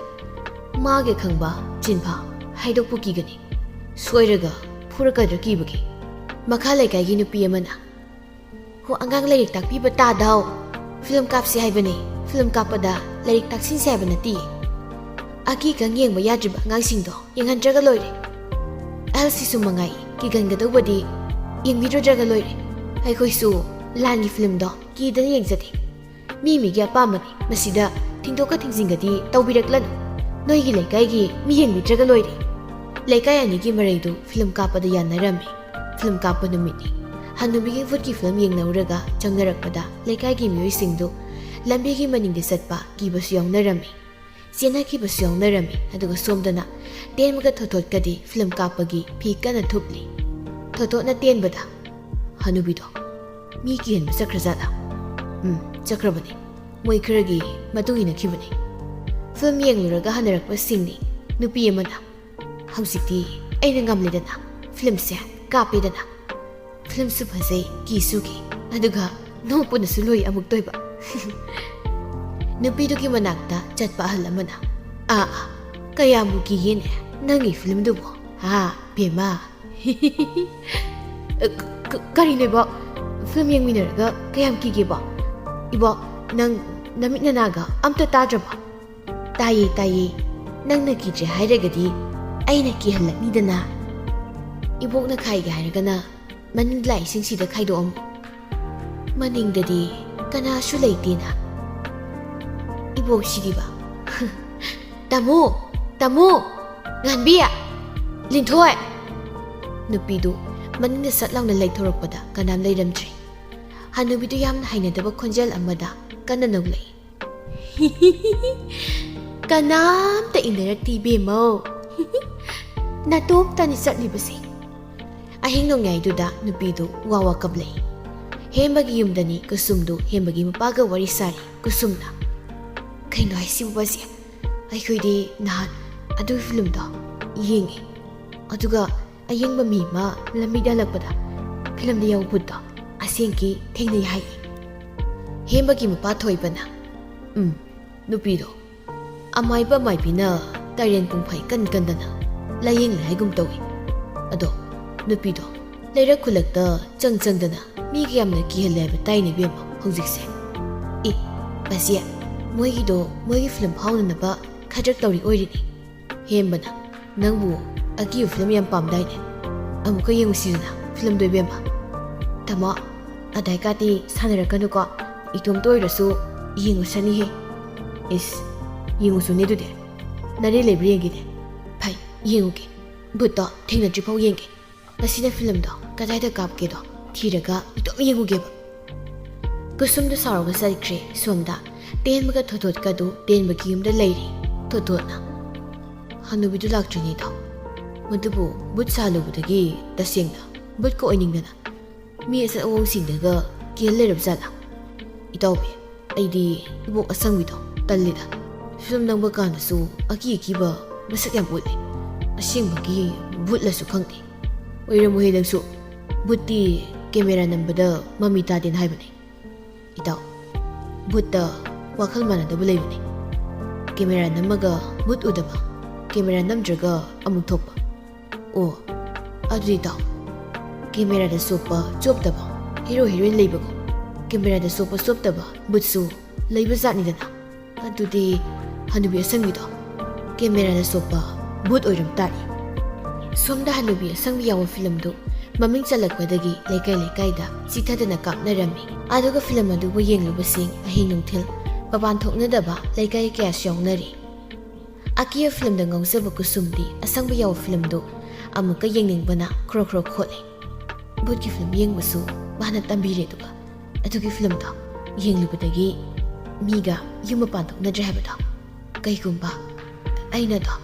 ꯃꯥꯒꯤ ꯈꯪꯕ ꯆꯤꯟꯐꯥ ꯍꯥꯏꯗꯣꯛꯄ ꯀꯤꯒꯅꯤ꯫ ꯁꯣꯏꯔꯒ ꯐꯨꯔꯛꯀꯗ꯭ꯔꯥ ꯀꯤꯕꯒꯤ꯫ ꯃꯈꯥ ꯂꯩꯀꯥꯏꯒꯤ ꯅꯨꯄꯤ ꯑꯃꯅ, "ꯍꯣ, ꯑꯉꯥꯡ ꯂꯥꯏꯔꯤꯛ ꯇꯥꯛꯄꯤꯕ ꯇꯥꯗꯥꯎ꯫ ꯐꯤꯂꯝ ꯀꯥꯞꯁꯤ ꯍꯥꯏꯕꯅꯤ꯫ ꯐꯤꯂꯝ ꯀꯥꯞꯄꯗ ꯂꯥꯏꯔꯤꯛ ꯇꯥꯛꯁꯤꯟꯁꯤ ꯍꯥꯏꯕ ꯅꯠꯇꯦ꯫ ꯑꯀꯤ ꯈꯪ ꯌꯦꯡꯕ ꯌꯥꯗ꯭ꯔꯤꯕ ꯑꯉꯥꯡꯁꯤꯡꯗꯣ ꯌꯦꯡꯍꯟꯗ꯭ꯔꯒ ꯂꯣꯏꯔꯦ꯫ ꯑꯍꯜꯁꯤꯁꯨ ꯃꯉꯥꯏ, ꯀꯤꯒꯟꯒꯗꯧꯕꯗꯤ ꯌꯦꯡꯕꯤꯗ꯭ꯔꯗ꯭ꯔꯒ ꯂꯣꯏꯔꯦ꯫ ꯑꯩꯈꯣꯏꯁꯨ ꯂꯥꯟꯒꯤ ꯐꯤꯂꯝꯗꯣ ꯀꯤꯗꯅ ꯌꯦꯡꯖꯗꯦ꯫ ꯃꯤ ꯃꯤꯒꯤ ꯑꯄꯥꯝꯕꯅꯤ꯫ ꯃꯁꯤꯗ ꯊꯤꯡꯗꯣꯛꯀ ꯊꯤꯡꯖꯤꯟꯒꯗꯤ ꯇꯧꯕꯤꯔꯛꯂꯅꯨ꯫ ꯅꯣꯏꯒꯤ ꯂꯩꯀꯥꯏꯒꯤ ꯃꯤ ꯌꯦꯡꯕꯤꯗ꯭ꯔꯒ ꯂꯣꯏꯔꯦ꯫" ꯂꯩꯀꯥꯏ ꯑꯅꯤꯒꯤ ꯃꯔꯩꯗꯨ ꯐꯤꯂꯝ ꯀꯥꯞꯄꯗ ꯌꯥꯅꯔꯝꯃꯤ꯫ ꯐꯤꯂꯝ ꯀꯥꯞꯄ ꯅꯨꯃꯤꯠꯅꯤ꯫ ꯍꯅꯨꯕꯤꯒꯤ ꯚꯨꯠꯀꯤ ꯐꯤꯂꯝ ꯌꯦꯡꯅꯧꯔꯒ ꯆꯪꯅꯔꯛꯄꯗ ꯂꯩꯀꯥꯏꯒꯤ ꯃꯤꯑꯣꯏꯁꯤꯡꯗꯨ ꯂꯝꯕꯤꯒꯤ ꯃꯅꯤꯡꯗ ꯆꯠꯄ ꯀꯤꯕꯁꯨ ꯌꯥꯎꯅꯔꯝꯃꯤ꯫ ꯆꯦꯟꯅꯈꯤꯕꯁꯨ ꯌꯥꯎꯅꯔꯝꯃꯤ꯫ ꯑꯗꯨꯒ ꯁꯣꯝꯗꯅ ꯇꯦꯟꯕꯒ ꯊꯣꯊꯣꯠꯀꯗꯤ ꯐꯤꯂꯝ ꯀꯥꯞꯄꯒꯤ ꯐꯤ ꯀꯟꯅ ꯊꯨꯞꯂꯤ꯫ ꯊꯣꯊꯣꯠꯅ ꯇꯦꯟꯕꯗ ꯍꯅꯨꯕꯤꯗꯣ, "ꯃꯤ ꯀꯤꯍꯟꯕ ꯆꯠꯈ꯭ꯔꯖꯥꯠꯂꯥ?" "ꯎꯝ, ꯆꯠꯈ꯭ꯔꯕꯅꯤ꯫ ꯃꯣꯏ ꯈꯔꯒꯤ ꯃꯇꯨꯡ ꯏꯟꯅꯈꯤꯕꯅꯤ꯫" ꯐꯤꯂꯝ ꯌꯦꯡꯂꯨꯔꯒ ꯍꯟꯅꯔꯛꯄꯁꯤꯡꯅꯤ꯫ ꯅꯨꯄꯤ ꯑꯃꯅ, "ꯍꯧꯖꯤꯛꯇꯤ ꯑꯩꯅ ꯉꯝꯂꯦꯗꯅ, ꯐꯤꯂꯝꯁꯦ ꯀꯥꯞꯄꯦꯗꯅ꯫ ꯐꯤꯂꯝꯁꯨ ꯐꯖꯩ, ꯀꯤꯁꯨ ꯀꯤ, ꯑꯗꯨꯒ ꯅꯣꯛꯄꯅꯁꯨ ꯂꯣꯏ ꯑꯃꯨꯛꯇꯣꯏꯕ꯫" ꯅꯨꯄꯤꯗꯨꯒꯤ ꯃꯅꯥꯛꯇ ꯆꯠꯄ ꯑꯍꯜ ꯑꯃꯅ, "ꯑꯥ, ꯑꯥ, ꯀꯌꯥꯝꯕꯨ ꯀꯤꯒꯦꯅꯦ ꯅꯪꯒꯤ ꯐꯤꯂꯝꯗꯨꯕꯨ? ꯍꯥ, ꯕꯦꯝꯃ?" "ꯀ-, ꯀ-, ꯀꯔꯤꯅꯣ ꯏꯕꯣ? ꯐꯤꯂꯝ ꯌꯦꯡꯃꯤꯟꯅꯔꯒ ꯀꯌꯥꯝ ꯀꯤꯒꯦꯕꯣ? ꯏꯕꯣ, ꯅꯪ ꯅꯃꯤꯠ ꯅꯅꯥꯒ ꯑꯝꯇ ꯇꯥꯗ꯭ꯔꯕꯣ?" "ꯇꯥꯏꯌꯦ, ꯇꯥꯏꯌꯦ꯫ ꯅꯪꯅ ꯀꯤꯗ꯭ꯔꯦ ꯍꯥꯏꯔꯒꯗꯤ ꯑꯩꯅ ꯀꯤꯍꯜꯂꯛꯅꯤꯗꯅ꯫ ꯏꯕꯣꯛꯅ ꯈꯥꯏꯒꯦ ꯍꯥꯏꯔꯒꯅ ꯃꯅꯤꯡ ꯂꯥꯛꯏꯁꯤꯡꯁꯤꯗ ꯈꯥꯏꯗꯣꯛꯑꯝꯃꯨ꯫ ꯃꯅꯤꯡꯗꯗꯤ ꯀꯅꯥꯁꯨ ꯂꯩꯇꯦꯅ꯫ ꯏꯕꯣꯛꯁꯤꯗꯤꯕ꯫" "ꯇꯥꯃꯣ! ꯇꯥꯃꯣ! ꯉꯥꯟꯕꯤ! ꯂꯤꯟꯊꯣꯏ!" ꯅꯨꯄꯤꯗꯨ ꯃꯅꯤꯡꯗ ꯁꯠ ꯂꯥꯎꯅ ꯂꯩꯊꯣꯔꯛꯄꯗ ꯀꯅꯥꯝ ꯂꯩꯔꯝꯗ꯭ꯔꯦ꯫ ꯍꯅꯨꯕꯤꯗꯨ ꯌꯥꯝꯅ ꯍꯩꯅꯗꯕ ꯈꯣꯟꯖꯦꯜ ꯑꯃꯗ ꯀꯟꯅ ꯅꯣꯛꯂꯛꯏ꯫ "ꯀꯅꯥꯝꯇ ꯏꯟꯅꯔꯛꯇꯦ ꯏꯕꯦꯝꯃꯧ꯫ ꯅꯇꯣꯝꯇꯅꯤ ꯆꯠꯂꯤꯕꯁꯦ꯫" ꯑꯍꯤꯡ ꯅꯣꯡꯌꯥꯏꯗꯨꯗ ꯅꯨꯄꯤꯗꯨ ꯋꯥ ꯋꯥ ꯀꯞꯂꯛꯏ꯫ ꯍꯦꯝꯕꯒꯤ ꯌꯨꯝꯗꯅꯤ ꯀꯨꯁꯨꯝꯗꯨ ꯍꯦꯝꯕꯒꯤ ꯃꯄꯥꯒ ꯋꯥꯔꯤ ꯁꯥꯔꯤ꯫ ꯀꯨꯁꯨꯝꯅ, "ꯀꯩꯅꯣ ꯍꯥꯏꯁꯤꯕꯨ ꯕꯥꯖꯤ? ꯑꯩꯈꯣꯏꯗꯤ ꯅꯍꯥꯟ ꯑꯗꯨꯒꯤ ꯐꯤꯂꯝꯗꯣ ꯌꯦꯡꯉꯦ꯫ ꯑꯗꯨꯒ ꯑꯌꯦꯡꯕ ꯃꯤ ꯑꯃ ꯂꯝꯕꯤꯗ ꯍꯜꯂꯛꯄꯗ ꯐꯤꯂꯝꯗ ꯌꯥꯎꯕ ꯚꯨꯠꯇꯣ ꯑꯁꯦꯡꯀꯤ ꯊꯦꯡꯅꯩ ꯍꯥꯏꯌꯦ꯫" ꯍꯦꯝꯕꯒꯤ ꯃꯄꯥ ꯊꯣꯏꯕꯅ, ꯎꯝ, ꯅꯨꯄꯤꯗꯣ ꯑꯃꯥꯏꯕ ꯑꯃꯥꯏꯕꯤꯅ ꯇꯥꯏꯔꯦꯟ ꯄꯨꯡꯐꯥꯏ ꯀꯟ ꯀꯟꯗꯅ ꯂꯥꯏꯌꯦꯡꯂꯦ ꯍꯥꯏꯒꯨꯝ ꯇꯧꯏ꯫ ꯑꯗꯣ ꯅꯨꯄꯤꯗꯣ ꯂꯩꯔꯛ ꯈꯨꯜꯂꯛꯇ ꯆꯪ ꯆꯪꯗꯅ ꯃꯤꯒ ꯌꯥꯝꯅ ꯀꯤꯍꯜꯂꯦ ꯍꯥꯏꯕ ꯇꯥꯏꯅꯦ ꯏꯕꯦꯝꯃ ꯍꯧꯖꯤꯛꯁꯦ꯫ ꯏ, ꯃꯁꯤ ꯃꯣꯏꯒꯤꯗꯣ ꯃꯣꯏꯒꯤ ꯐꯤꯂꯝ ꯐꯥꯎꯅꯅꯕ ꯈꯗ꯭ꯔꯛ ꯇꯧꯔꯤ ꯑꯣꯏꯔꯤꯅꯤ꯫ ꯍꯦꯝꯕꯅ, "ꯅꯪꯕꯨ ꯑꯀꯤꯕ ꯐꯤꯂꯝ ꯌꯥꯝ ꯄꯥꯝꯗꯥꯏꯅꯦ? ꯑꯃꯨꯛꯀ ꯌꯦꯡꯉꯨꯁꯤꯗꯅ ꯐꯤꯂꯝꯗꯣ ꯏꯕꯦꯝꯃ꯫" "ꯇꯥꯃꯣ, ꯑꯗꯥꯏ ꯀꯥꯇꯤ ꯁꯥꯟꯅꯔꯛꯀꯅꯨꯀꯣ, ꯏꯇꯣꯝꯇ ꯑꯣꯏꯔꯁꯨ ꯌꯦꯡꯉꯨꯁꯅꯤꯍꯦ꯫" "ꯏꯁ, ꯌꯦꯡꯉꯨꯁꯨꯅꯦ ꯑꯗꯨꯗꯤ꯫ ꯅꯔꯦ ꯂꯩꯕ꯭ꯔꯥ ꯌꯦꯡꯒꯦꯅꯦ꯫" "ꯐꯩ, ꯌꯦꯡꯉꯨꯒꯦ꯫ ꯚꯨꯠꯇꯣ ꯊꯦꯡꯅꯗ꯭ꯔꯤꯐꯥꯎ ꯌꯦꯡꯒꯦ꯫ ꯉꯁꯤꯅ ꯐꯤꯂꯝꯗꯣ ꯀꯗꯥꯏꯗ ꯀꯥꯞꯀꯦꯗꯣ ꯊꯤꯔꯒ ꯏꯇꯣꯝ ꯌꯦꯡꯉꯨꯒꯦꯕ꯫" ꯀꯨꯁꯨꯝꯗꯣ ꯁꯥꯎꯔꯒ ꯆꯠꯈ꯭ꯔꯦ꯫ ꯁꯣꯝꯗ ꯇꯦꯟꯕꯒ ꯊꯣꯊꯣꯠꯀꯗꯨ ꯇꯦꯟꯕꯒꯤ ꯌꯨꯝꯗ ꯂꯩꯔꯤ꯫ ꯊꯣꯊꯣꯠꯅ, "ꯍꯅꯨꯕꯤꯗꯨ ꯂꯥꯛꯇ꯭ꯔꯤꯅꯦꯗꯣ꯫ ꯃꯗꯨꯕꯨ ꯚꯨꯠ ꯁꯥꯜꯂꯨꯕꯗꯒꯤ ꯇꯁꯦꯡꯅ ꯚꯨꯠꯀ ꯑꯣꯏꯅꯤꯡꯗꯅ ꯃꯤ ꯑꯆꯠ ꯑꯋꯣꯡꯁꯤꯡꯗꯒ ꯀꯤꯍꯜ ꯂꯩꯔꯕ ꯖꯥꯠꯂꯥ? ꯏꯇꯥꯎꯕꯤ, ꯑꯩꯗꯤ ꯏꯕꯣꯛ ꯑꯁꯪꯕꯤꯗꯣ ꯇꯜꯂꯤꯗ꯫ ꯐꯤꯂꯝ ꯅꯝꯕ ꯀꯥꯟꯗꯁꯨ ꯑꯀꯤ ꯑꯀꯤꯕ ꯃꯁꯛ ꯌꯥꯝ ꯎꯠꯂꯤ꯫ ꯑꯁꯦꯡꯕꯒꯤ ꯚꯨꯠꯂꯁꯨ ꯈꯪꯗꯦ꯫" "ꯑꯣꯏꯔꯝꯃꯣꯏꯍꯦ ꯅꯪꯁꯨ꯫ ꯚꯨꯠꯇꯤ ꯀꯦꯃꯦꯔꯥ ꯅꯝꯕꯗ ꯃꯃꯤ ꯇꯥꯗꯦꯅ ꯍꯥꯏꯕꯅꯦ꯫" "ꯏꯇꯥꯎ, ꯚꯨꯠꯇ ꯋꯥꯈꯜ ꯃꯥꯟꯅꯗꯕ ꯂꯩꯕꯅꯦ꯫ ꯀꯦꯃꯦꯔꯥ ꯅꯝꯃꯒ ꯚꯨꯠ ꯎꯗꯕ, ꯀꯦꯃꯦꯔꯥ ꯅꯝꯗ꯭ꯔꯒ ꯑꯃꯨꯛ ꯊꯣꯛꯄ꯫ ꯑꯣ, ꯑꯗꯨꯗꯤ ꯏꯇꯥꯎ, ꯀꯦꯃꯦꯔꯥꯗ ꯆꯣꯞꯄ ꯆꯣꯞꯇꯕ, ꯍꯤꯔꯣ ꯍꯤꯔꯣꯏꯟ ꯂꯩꯕꯒꯨꯝ ꯀꯦꯃꯦꯔꯥꯗ ꯆꯣꯞꯄ ꯆꯣꯞꯇꯕ ꯚꯨꯠꯁꯨ ꯂꯩꯕ ꯖꯥꯠꯅꯤꯗꯅ꯫ ꯑꯗꯨꯗꯤ ꯍꯅꯨꯕꯤ ꯑꯁꯪꯕꯤꯗꯣ ꯀꯦꯃꯦꯔꯥꯗ ꯆꯣꯞꯄ ꯚꯨꯠ ꯑꯣꯏꯔꯝ ꯇꯥꯔꯦ꯫" ꯁꯣꯝꯗ ꯍꯅꯨꯕꯤ ꯑꯁꯪꯕꯤ ꯌꯥꯎꯕ ꯐꯤꯂꯝꯗꯨ ꯃꯃꯤꯡ ꯆꯜꯂꯛꯄꯗꯒꯤ ꯂꯩꯀꯥꯏ ꯂꯩꯀꯥꯏꯗ ꯆꯤꯊꯗꯅ ꯀꯥꯞꯅꯔꯝꯃꯤ꯫ ꯑꯗꯨꯒ ꯐꯤꯂꯝ ꯑꯗꯨꯕꯨ ꯌꯦꯡꯂꯨꯕꯁꯤꯡ ꯑꯍꯤꯡ ꯅꯨꯡꯊꯤꯜ ꯃꯄꯥꯟ ꯊꯣꯛꯅꯗꯕ ꯂꯩꯀꯥꯏ ꯀꯌꯥꯁꯨ ꯌꯥꯎꯅꯔꯤ꯫ ꯑꯀꯤꯕ ꯐꯤꯂꯝꯗ ꯉꯥꯎꯖꯕ ꯀꯨꯁꯨꯝꯗꯤ ꯑꯁꯪꯕ ꯌꯥꯎꯕ ꯐꯤꯂꯝꯗꯨ ꯑꯃꯨꯛꯀ ꯌꯦꯡꯅꯤꯡꯕꯅ ꯈ꯭ꯔꯣ ꯈ꯭ꯔꯣ ꯈꯣꯠꯂꯤ꯫ ꯚꯨꯠꯀꯤ ꯐꯤꯂꯝ ꯌꯦꯡꯕꯁꯨ ꯃꯥꯅ ꯇꯝꯕꯤꯔꯦ, ꯑꯗꯨꯒ ꯑꯗꯨꯒꯤ ꯐꯤꯂꯝꯗꯣ ꯌꯦꯡꯂꯨꯕꯗꯒꯤ ꯃꯤꯒ ꯌꯨꯝ ꯃꯄꯥꯟ ꯊꯣꯛꯅꯗ꯭ꯔꯦ ꯍꯥꯏꯕꯗꯣ꯫ ꯀꯩꯒꯨꯝꯕ ꯑꯩꯅꯗꯣ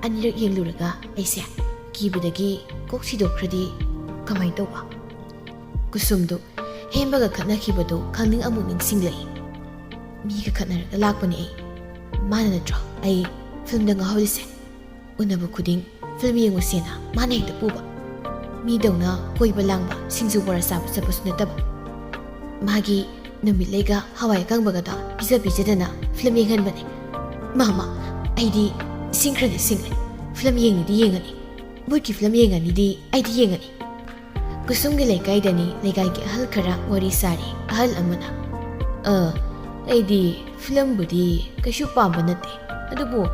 ꯑꯅꯤꯔꯛ ꯌꯦꯡꯂꯨꯔꯒ ꯑꯩꯁꯦ ꯀꯤꯕꯗꯒꯤ ꯀꯣꯛ ꯁꯤꯗꯣꯛꯈ꯭ꯔꯗꯤ ꯀꯃꯥꯏꯅ ꯇꯧꯕ? ꯀꯨꯁꯨꯝꯗꯨ ꯍꯦꯝꯕꯒ ꯈꯠꯅꯈꯤꯕꯗꯨ ꯈꯪꯅꯤꯡ ꯑꯃꯨꯛ ꯅꯤꯡꯁꯤꯡꯂꯛꯏ꯫ ꯃꯤꯒ ꯈꯠꯅꯔꯒ ꯂꯥꯛꯄꯅꯦ ꯑꯩ꯫ ꯃꯥꯅ ꯅꯠꯇ꯭ꯔꯣ ꯑꯩ ꯐꯤꯂꯝꯗ ꯉꯥꯎꯍꯜꯂꯤꯁꯦ? ꯎꯅꯕ ꯈꯨꯗꯤꯡ ꯐꯤꯂꯝ ꯌꯦꯡꯉꯨꯁꯦꯅ ꯃꯥꯅ ꯍꯦꯛꯇ ꯄꯨꯕ꯫ ꯃꯤꯗꯧꯅ ꯀꯣꯏꯕ ꯂꯥꯡꯕ, ꯁꯤꯡꯖꯨ ꯕꯣꯔꯥ ꯆꯥꯕ ꯆꯠꯄꯁꯨ ꯅꯠꯇꯕ꯫ ꯃꯥꯒꯤ ꯅꯨꯃꯤꯠꯂꯩꯒ ꯍꯋꯥꯏ ꯑꯀꯪꯕꯒꯗꯣ ꯄꯤꯖ ꯄꯤꯖꯗꯅ ꯐꯤꯂꯝ ꯌꯦꯡꯍꯟꯕꯅꯦ꯫ ꯃꯥ ꯃꯥ, ꯑꯩꯗꯤ ꯁꯤꯡꯈ꯭ꯔꯗꯤ ꯁꯤꯡꯉꯦ꯫ ꯐꯤꯂꯝ ꯌꯦꯡꯅꯤꯗꯤ ꯌꯦꯡꯉꯅꯤ, ꯕꯨꯠꯀꯤ ꯐꯤꯂꯝ ꯌꯦꯡꯉꯅꯤꯗꯤ ꯑꯩꯗꯤ ꯌꯦꯡꯉꯅꯤ꯫ ꯀꯨꯁꯨꯝꯒꯤ ꯂꯩꯀꯥꯏꯗꯅꯤ ꯂꯩꯀꯥꯏꯒꯤ ꯑꯍꯜ ꯈꯔ ꯋꯥꯔꯤ ꯁꯥꯔꯤ꯫ ꯑꯍꯜ ꯑꯃꯅ, "ꯑ, ꯑꯩꯗꯤ ꯐꯤꯂꯝꯕꯨꯗꯤ ꯀꯩꯁꯨ ꯄꯥꯝꯕ ꯅꯠꯇꯦ, ꯑꯗꯨꯕꯨ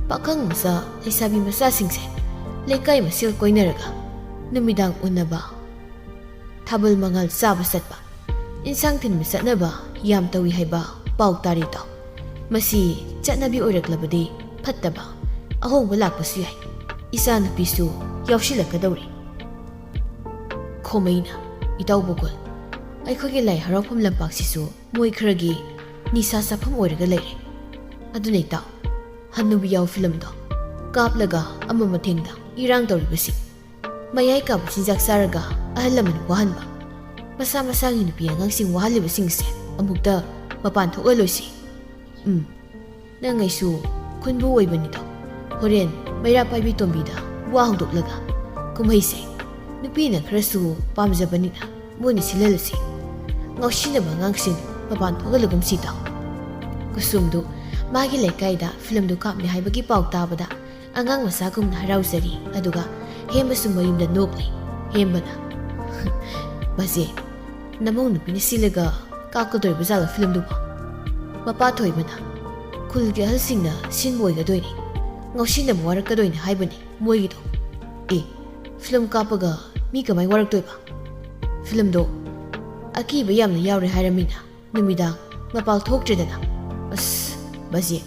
ꯄꯥꯈꯪ ꯃꯆꯥ ꯂꯩꯁꯥꯕꯤ ꯃꯆꯥꯁꯤꯡꯁꯦ ꯂꯩꯀꯥꯏ ꯃꯁꯦꯜ ꯀꯣꯏꯅꯔꯒ ꯅꯨꯃꯤꯗꯥꯡ ꯎꯅꯕ, ꯊꯥꯕꯜ ꯃꯉꯥꯜ ꯆꯥꯕ ꯆꯠꯄ, ꯏꯟꯁꯥꯡ ꯊꯤꯟꯕ ꯆꯠꯅꯕ ꯌꯥꯝ ꯇꯧꯏ ꯍꯥꯏꯕ ꯄꯥꯎ ꯇꯥꯔꯤꯗꯣ꯫ ꯃꯁꯤ ꯆꯠꯅꯕꯤ ꯑꯣꯏꯔꯛꯂꯕꯗꯤ ꯐꯠꯇꯕ ꯑꯍꯣꯡꯕ ꯂꯥꯛꯄꯁꯨ ꯌꯥꯏ꯫ ꯏꯆꯥꯅꯨꯄꯤꯁꯨ ꯌꯥꯎꯁꯤꯜꯂꯛꯀꯗꯧꯔꯤ꯫" ꯈꯣꯃꯩꯅ, "ꯏꯇꯥꯎ ꯕꯣꯀꯨꯜ, ꯑꯩꯈꯣꯏꯒꯤ ꯂꯥꯏ ꯍꯔꯥꯎꯐꯝ ꯂꯝꯄꯥꯛꯁꯤꯁꯨ ꯃꯣꯏ ꯈꯔꯒꯤ ꯅꯤꯁꯥ ꯆꯥꯐꯝ ꯑꯣꯏꯔꯒ ꯂꯩꯔꯦ꯫ ꯑꯗꯨꯅ ꯏꯇꯥꯎ, ꯍꯟꯅꯨꯕꯤ ꯌꯥꯎ ꯐꯤꯂꯝꯗꯣ ꯀꯥꯞꯂꯒ ꯑꯃ ꯃꯊꯦꯡꯗ ꯏꯔꯥꯡ ꯇꯧꯔꯤꯕꯁꯤ, ꯃꯌꯥꯏ ꯀꯥꯕ ꯆꯤꯟꯖꯥꯛ ꯆꯥꯔꯒ ꯑꯍꯜ ꯂꯃꯟ ꯋꯥꯍꯟꯕ, ꯃꯁꯥ ꯃꯁꯥꯒꯤ ꯅꯨꯄꯤ ꯑꯉꯥꯡꯁꯤꯡ ꯋꯥꯍꯜꯂꯤꯕꯁꯤꯡꯁꯦ ꯑꯃꯨꯛꯇ ꯃꯄꯥꯟ ꯊꯣꯛꯍꯜꯂꯣꯏꯁꯤ꯫ ꯎꯝ, ꯅꯪ ꯑꯩꯁꯨ ꯈꯨꯟꯕꯨ ꯑꯣꯏꯕꯅꯤꯗꯣ, ꯍꯣꯔꯦꯟ ꯃꯩꯔꯥ ꯄꯥꯏꯕꯤ ꯇꯣꯝꯕꯤꯗ ꯋꯥ ꯍꯧꯗꯣꯛꯂꯒ ꯀꯨꯝꯍꯩꯁꯦ ꯅꯨꯄꯤꯅ ꯈꯔꯁꯨ ꯄꯥꯝꯖꯕꯅꯤꯅ ꯃꯣꯏꯅ ꯁꯤꯜꯍꯜꯂꯁꯤ꯫ ꯉꯥꯎꯁꯤꯟꯅꯕ ꯑꯉꯥꯡꯁꯤꯡ ꯃꯄꯥꯟ ꯊꯣꯛꯍꯜꯂꯒꯨꯝꯁꯤꯗꯣ꯫" ꯀꯨꯁꯨꯝꯗꯨ ꯃꯥꯒꯤ ꯂꯩꯀꯥꯏꯗ ꯐꯤꯂꯝꯗꯨ ꯀꯥꯞꯅꯤ ꯍꯥꯏꯕꯒꯤ ꯄꯥꯎ ꯇꯥꯕꯗ ꯑꯉꯥꯡ ꯃꯆꯥꯒꯨꯝꯅ ꯍꯔꯥꯎꯖꯔꯤ꯫ ꯑꯗꯨꯒ ꯍꯦꯝꯕꯁꯨ ꯃꯌꯨꯝꯗ ꯅꯣꯛꯂꯤ꯫ ꯍꯦꯝꯕꯅ, "ꯕꯥꯖꯦ, ꯅꯃꯧ ꯅꯨꯄꯤꯅ ꯁꯤꯜꯂꯒ ꯀꯥꯞꯀꯗꯧꯔꯤꯕ ꯖꯥꯠꯂꯣ ꯐꯤꯂꯝꯗꯨꯕꯣ?" ꯃꯄꯥ ꯊꯣꯏꯕꯅ, "ꯈꯨꯜꯒꯤ ꯑꯍꯜꯁꯤꯡꯅ ꯁꯤꯟꯕ ꯑꯣꯏꯒꯗꯣꯏꯅꯤ, ꯉꯥꯎꯁꯤꯟꯅꯕ ꯋꯥꯔꯛꯀꯗꯣꯏꯅꯤ ꯍꯥꯏꯕꯅꯤ ꯃꯣꯏꯒꯤꯗꯣ꯫ ꯑꯦ, ꯐꯤꯂꯝ ꯀꯥꯞꯄꯒ ꯃꯤ ꯀꯃꯥꯏ ꯋꯥꯔꯛꯇꯣꯏꯕ? ꯐꯤꯂꯝꯗꯣ ꯑꯀꯤꯕ ꯌꯥꯝꯅ ꯌꯥꯎꯔꯦ ꯍꯥꯏꯔꯃꯤꯅ ꯅꯨꯃꯤꯗꯥꯡ ꯃꯄꯥꯜ ꯊꯣꯛꯇ꯭ꯔꯦꯗꯅ꯫" "ꯑꯁ, ꯕꯥꯖꯦ,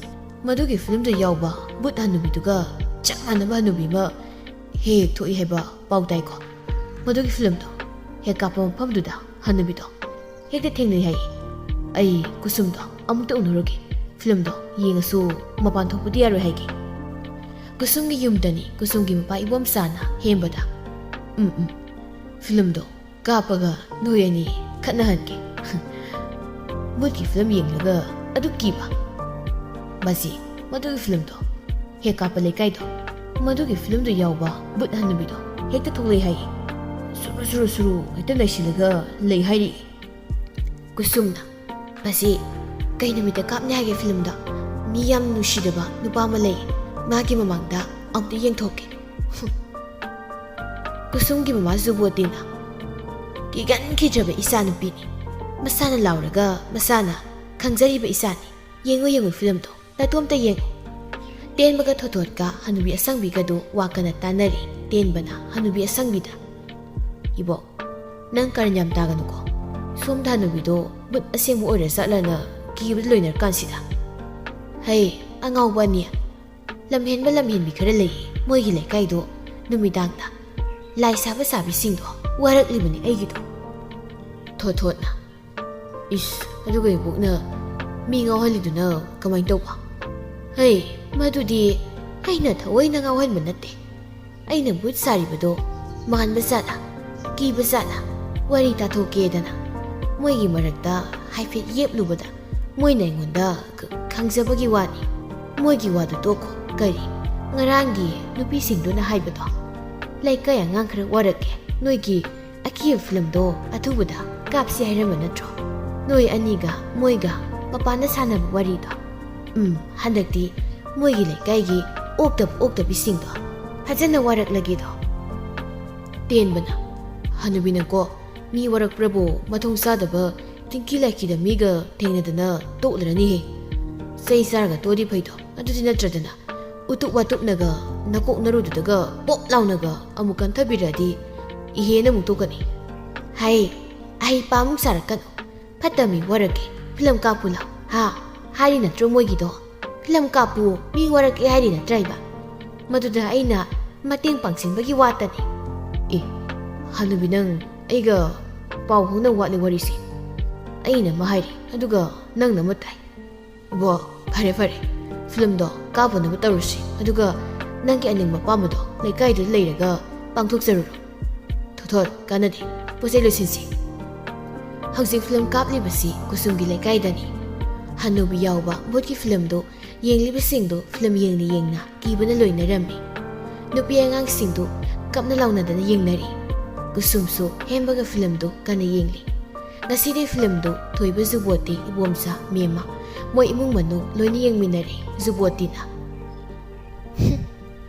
ꯃꯗꯨꯒꯤ ꯐꯤꯂꯝꯗ ꯌꯥꯎꯕ ꯕꯨꯠ ꯍꯟꯅꯨꯕꯤꯗꯨꯒ ꯆꯞ ꯃꯥꯟꯅꯕ ꯍꯟꯅꯨꯕꯤ ꯑꯃ ꯍꯦꯛ ꯍꯦꯛ ꯊꯣꯛꯏ ꯍꯥꯏꯕ ꯄꯥꯎ ꯇꯥꯏꯀꯣ꯫ ꯃꯗꯨꯒꯤ ꯐꯤꯂꯝꯗꯣ ꯍꯦꯛ ꯀꯥꯞꯄ ꯃꯐꯝꯗꯨꯗ ꯍꯟꯅꯨꯕꯤꯗꯣ ꯍꯦꯛꯇ ꯊꯦꯡꯅꯩ ꯍꯥꯏꯌꯦ꯫ ꯑꯩ ꯀꯨꯁꯨꯝꯗꯣ ꯑꯃꯨꯛꯇ ꯎꯅꯔꯨꯒꯦ꯫ ꯐꯤꯂꯝꯗꯣ ꯌꯦꯡꯉꯁꯨ ꯃꯄꯥꯟ ꯊꯣꯛꯄꯗꯤ ꯌꯥꯔꯣꯏ ꯍꯥꯏꯒꯦ꯫" ꯀꯨꯁꯨꯝꯒꯤ ꯌꯨꯝꯗꯅꯤ ꯀꯨꯁꯨꯝꯒꯤ ꯃꯄꯥ ꯏꯕꯣꯝꯆꯥꯅ ꯍꯦꯝꯕꯗ, "ꯎꯝ, ꯎꯝ, ꯐꯤꯂꯝꯗꯣ ꯀꯥꯞꯄꯒ ꯅꯣꯏ ꯑꯅꯤ ꯈꯠꯅꯍꯟꯒꯦ꯫ ꯕꯨꯠꯀꯤ ꯐꯤꯂꯝ ꯌꯦꯡꯂꯒ ꯑꯗꯨꯛ ꯀꯤꯕ? ꯕꯥꯖꯦ, ꯃꯗꯨꯒꯤ ꯐꯤꯂꯝꯗꯣ ꯍꯦꯛ ꯀꯥꯞꯄ ꯂꯩꯀꯥꯏꯗꯣ, ꯃꯗꯨꯒꯤ ꯐꯤꯂꯝꯗ ꯌꯥꯎꯕ ꯕꯨꯠ ꯍꯟꯅꯨꯕꯤꯗꯣ ꯍꯦꯛꯇ ꯊꯣꯛꯂꯛꯏ ꯍꯥꯏꯌꯦ꯫ ꯁꯨꯔꯨ ꯁꯨꯔꯨ ꯁꯨꯔꯨ ꯍꯦꯛꯇ ꯅꯩꯁꯤꯜꯂꯒ ꯂꯩ ꯍꯥꯏꯔꯤ꯫" ꯀꯨꯁꯨꯝꯅ, "ꯃꯁꯤ ꯀꯩ ꯅꯨꯃꯤꯠꯇ ꯀꯥꯞꯅꯤ ꯍꯥꯏꯒꯦ ꯐꯤꯂꯝꯗꯣ? ꯃꯤ ꯌꯥꯝ ꯅꯨꯡꯁꯤꯗꯕ ꯅꯨꯄꯥ ꯑꯃ ꯂꯩ, ꯃꯥꯒꯤ ꯃꯃꯥꯡꯗ ꯑꯃꯨꯛꯇ ꯌꯦꯡꯊꯣꯛꯀꯦ꯫" ꯀꯨꯁꯨꯝꯒꯤ ꯃꯃꯥ ꯖꯨꯕꯣꯇꯤꯅ, "ꯀꯤꯒꯟꯈꯤꯗ꯭ꯔꯕ ꯏꯆꯥꯅꯨꯄꯤꯅꯤ꯫ ꯃꯁꯥꯅ ꯂꯥꯎꯔꯒ ꯃꯁꯥꯅ ꯈꯪꯖꯔꯤꯕ ꯏꯆꯥꯅꯤ꯫ ꯌꯦꯡꯉꯨ, ꯌꯦꯡꯉꯨ ꯐꯤꯂꯝꯗꯣ꯫ ꯅꯇꯣꯝꯇ ꯌꯦꯡꯉꯨ꯫" ꯇꯦꯟꯕꯒ ꯊꯣꯊꯣꯠꯀ ꯍꯅꯨꯕꯤ ꯑꯁꯪꯕꯤꯒꯗꯨ ꯋꯥ ꯀꯟꯅ ꯇꯥꯟꯅꯔꯤ꯫ ꯇꯦꯟꯕꯅ ꯍꯅꯨꯕꯤ ꯑꯁꯪꯕꯤꯗ, "ꯏꯕꯣꯛ, ꯅꯪ ꯀꯔꯟ ꯌꯥꯝ ꯇꯥꯒꯅꯨꯀꯣ꯫ ꯁꯣꯝꯗ ꯍꯅꯨꯕꯤꯗꯣ ꯚꯨꯠ ꯑꯁꯦꯡꯕ ꯑꯣꯏꯔ ꯆꯠꯂꯅ ꯀꯤꯕꯗ ꯂꯣꯏꯅꯔꯀꯥꯟꯁꯤꯗ꯫ ꯍꯩ, ꯑꯉꯥꯎꯕ ꯑꯅꯤ, ꯂꯝꯍꯦꯟꯕ ꯂꯝꯍꯦꯟꯕꯤ ꯈꯔ ꯂꯩꯌꯦ ꯃꯣꯏꯒꯤ ꯂꯩꯀꯥꯏꯗꯣ꯫ ꯅꯨꯃꯤꯗꯥꯡꯗ ꯂꯥꯏ ꯁꯥꯕ ꯁꯥꯕꯤꯁꯤꯡꯗꯣ ꯋꯥꯔꯛꯂꯤꯕꯅꯤ ꯑꯩꯒꯤꯗꯣ꯫" ꯊꯣꯠ ꯊꯣꯠꯅ, "ꯏꯁ, ꯑꯗꯨꯒ ꯏꯕꯣꯛꯅ ꯃꯤ ꯉꯥꯎꯍꯜꯂꯤꯗꯨꯅ ꯀꯃꯥꯏꯅ ꯇꯧꯕ?" "ꯍꯩ, ꯃꯗꯨꯗꯤ ꯑꯩꯅ ꯊꯑꯣꯏꯅ ꯉꯥꯎꯍꯟꯕ ꯅꯠꯇꯦ꯫ ꯑꯩꯅ ꯚꯨꯠ ꯁꯥꯔꯤꯕꯗꯣ ꯃꯥꯟꯕ ꯖꯥꯠꯂ, ꯀꯤꯕ ꯖꯥꯠꯂ, ꯋꯥꯔꯤ ꯇꯥꯊꯣꯛꯀꯦꯗꯅ ꯃꯣꯏꯒꯤ ꯃꯔꯛꯇ ꯍꯥꯏꯐꯦꯠ ꯌꯦꯞꯂꯨꯕꯗ ꯃꯣꯏꯅ ꯑꯩꯉꯣꯟꯗ ꯈ-, ꯈꯪꯖꯕꯒꯤ ꯋꯥꯅꯤ꯫ ꯃꯣꯏꯒꯤ ꯋꯥꯗꯨ ꯇꯣꯛꯈꯣ꯫ ꯀꯔꯤ, ꯉꯔꯥꯡꯒꯤ ꯅꯨꯄꯤꯁꯤꯡꯗꯨꯅ ꯍꯥꯏꯕꯗꯣ? ꯂꯩꯀꯥꯏ ꯑꯉꯥꯡ ꯈꯔ ꯋꯥꯔꯛꯀꯦ꯫ ꯅꯣꯏꯒꯤ ꯑꯀꯤꯕ ꯐꯤꯂꯝꯗꯣ ꯑꯊꯨꯕꯗ ꯀꯥꯞꯁꯤ ꯍꯥꯏꯔꯝꯕ ꯅꯠꯇ꯭ꯔꯣ? ꯅꯣꯏ ꯑꯅꯤꯒ ꯃꯣꯏꯒ ꯃꯄꯥꯟꯗ ꯁꯥꯟꯅꯕ ꯋꯥꯔꯤꯗꯣ꯫ ꯎꯝ, ꯍꯟꯗꯛꯇꯤ ꯃꯣꯏꯒꯤ ꯂꯩꯀꯥꯏꯒꯤ ꯑꯣꯛꯇꯕ ꯑꯣꯛꯇꯕꯤꯁꯤꯡꯗꯣ ꯐꯖꯅ ꯋꯥꯔꯛꯂꯒꯦꯗꯣ꯫" ꯇꯦꯟꯕꯅ, "ꯍꯅꯨꯕꯤ ꯅꯪꯀꯣ, ꯃꯤ ꯋꯥꯔꯛꯄ꯭ꯔꯕꯨ ꯃꯊꯣꯡ ꯆꯥꯗꯕ ꯇꯤꯡꯀꯤ ꯂꯥꯏꯀꯤꯗ ꯃꯤꯒ ꯊꯦꯡꯅꯗꯅ ꯇꯣꯛꯂꯔꯅꯤꯍꯦ꯫ ꯆꯩ ꯆꯥꯔꯒ ꯇꯣꯛꯑꯗꯤ ꯐꯩꯗꯣ, ꯑꯗꯨꯗꯤ ꯅꯠꯇ꯭ꯔꯗꯅ ꯎꯇꯨꯞ ꯋꯥꯇꯨꯞꯅꯒ ꯅꯀꯣꯛ ꯅꯔꯨꯗꯨꯗꯒ ꯄꯣꯞ ꯂꯥꯎꯅꯒ ꯑꯃꯨꯛ ꯀꯟꯊꯕꯤꯔꯛꯑꯗꯤ ꯏꯍꯦꯅ ꯑꯃꯨꯛ ꯇꯣꯛꯀꯅꯤ꯫" "ꯍꯩ, ꯑꯍꯩ ꯄꯥꯃꯨꯛ ꯁꯥꯔꯛꯀꯅꯨ꯫ ꯐꯠꯇ ꯃꯤ ꯋꯥꯔꯛꯀꯦ꯫ ꯐꯤꯂꯝ ꯀꯥꯞꯄꯨ ꯂꯥꯎ꯫ ꯍꯥ? ꯍꯥꯏꯔꯤ ꯅꯠꯇ꯭ꯔꯣ ꯃꯣꯏꯒꯤꯗꯣ? ꯐꯤꯂꯝ ꯀꯥꯞꯄꯨ, ꯃꯤ ꯋꯥꯔꯛꯀꯦ ꯍꯥꯏꯔꯤ ꯅꯠꯇ꯭ꯔꯥ ꯏꯕ? ꯃꯗꯨꯗ ꯑꯩꯅ ꯃꯇꯦꯡ ꯄꯥꯡꯁꯤꯟꯕꯒꯤ ꯋꯥꯇꯅꯤ꯫" "ꯑꯦ, ꯍꯅꯨꯕꯤ ꯅꯪ ꯑꯩꯒ ꯄꯥꯎ ꯐꯥꯎꯅ ꯋꯥꯠꯂꯤ ꯋꯥꯔꯤꯁꯦ꯫ ꯑꯩꯅ ꯑꯃ ꯍꯥꯏꯔꯤ, ꯑꯗꯨꯒ ꯅꯪꯅ ꯑꯃ ꯇꯥꯏ꯫ ꯏꯕꯣ, ꯐꯔꯦ ꯐꯔꯦ, ꯐꯤꯂꯝꯗꯣ ꯀꯥꯞꯄꯅꯕ ꯇꯧꯔꯁꯤ꯫ ꯑꯗꯨꯒ ꯅꯪꯒꯤ ꯑꯅꯤꯡꯕ ꯑꯄꯥꯝꯕꯗꯣ ꯂꯩꯀꯥꯏꯗꯨꯗ ꯂꯩꯔꯒ ꯄꯥꯡꯊꯣꯛꯆꯔꯨꯔꯣ꯫ ꯊꯣꯊꯣꯠ, ꯀꯥꯟꯅꯗꯦ, ꯄꯣꯠ ꯆꯩ ꯂꯣꯏꯁꯤꯟꯁꯤ꯫" ꯍꯧꯖꯤꯛ ꯐꯤꯂꯝ ꯀꯥꯞꯂꯤꯕꯁꯤ ꯀꯨꯁꯨꯝꯒꯤ ꯂꯩꯀꯥꯏꯗꯅꯤ꯫ ꯍꯅꯨꯕꯤ ꯌꯥꯎꯕ ꯚꯨꯠꯀꯤ ꯐꯤꯂꯝꯗꯨ ꯌꯦꯡꯂꯤꯕꯁꯤꯡꯗꯨ ꯐꯤꯂꯝ ꯌꯦꯡꯅ ꯌꯦꯡꯅ ꯀꯤꯕꯅ ꯂꯣꯏꯅꯔꯝꯃꯤ꯫ ꯅꯨꯄꯤ ꯑꯉꯥꯡꯁꯤꯡꯗꯨ ꯀꯞꯅ ꯂꯥꯎꯅꯗꯅ ꯌꯦꯡꯅꯔꯤ꯫ ꯀꯨꯁꯨꯝꯁꯨ ꯍꯦꯝꯕꯒ ꯐꯤꯂꯝꯗꯨ ꯀꯟꯅ ꯌꯦꯡꯂꯤ꯫ ꯉꯁꯤꯗꯤ ꯐꯤꯂꯝꯗꯨ ꯊꯣꯏꯕ ꯖꯨꯕꯣꯠꯇꯤ, ꯏꯕꯣꯝꯆꯥ, ꯃꯦꯝꯃ, ꯃꯣꯏ ꯏꯃꯨꯡ ꯃꯅꯨꯡ ꯂꯣꯏꯅ ꯌꯦꯡꯃꯤꯟꯅꯔꯦ꯫ ꯖꯨꯕꯣꯠꯇꯤꯅ, "ꯍꯨꯝ,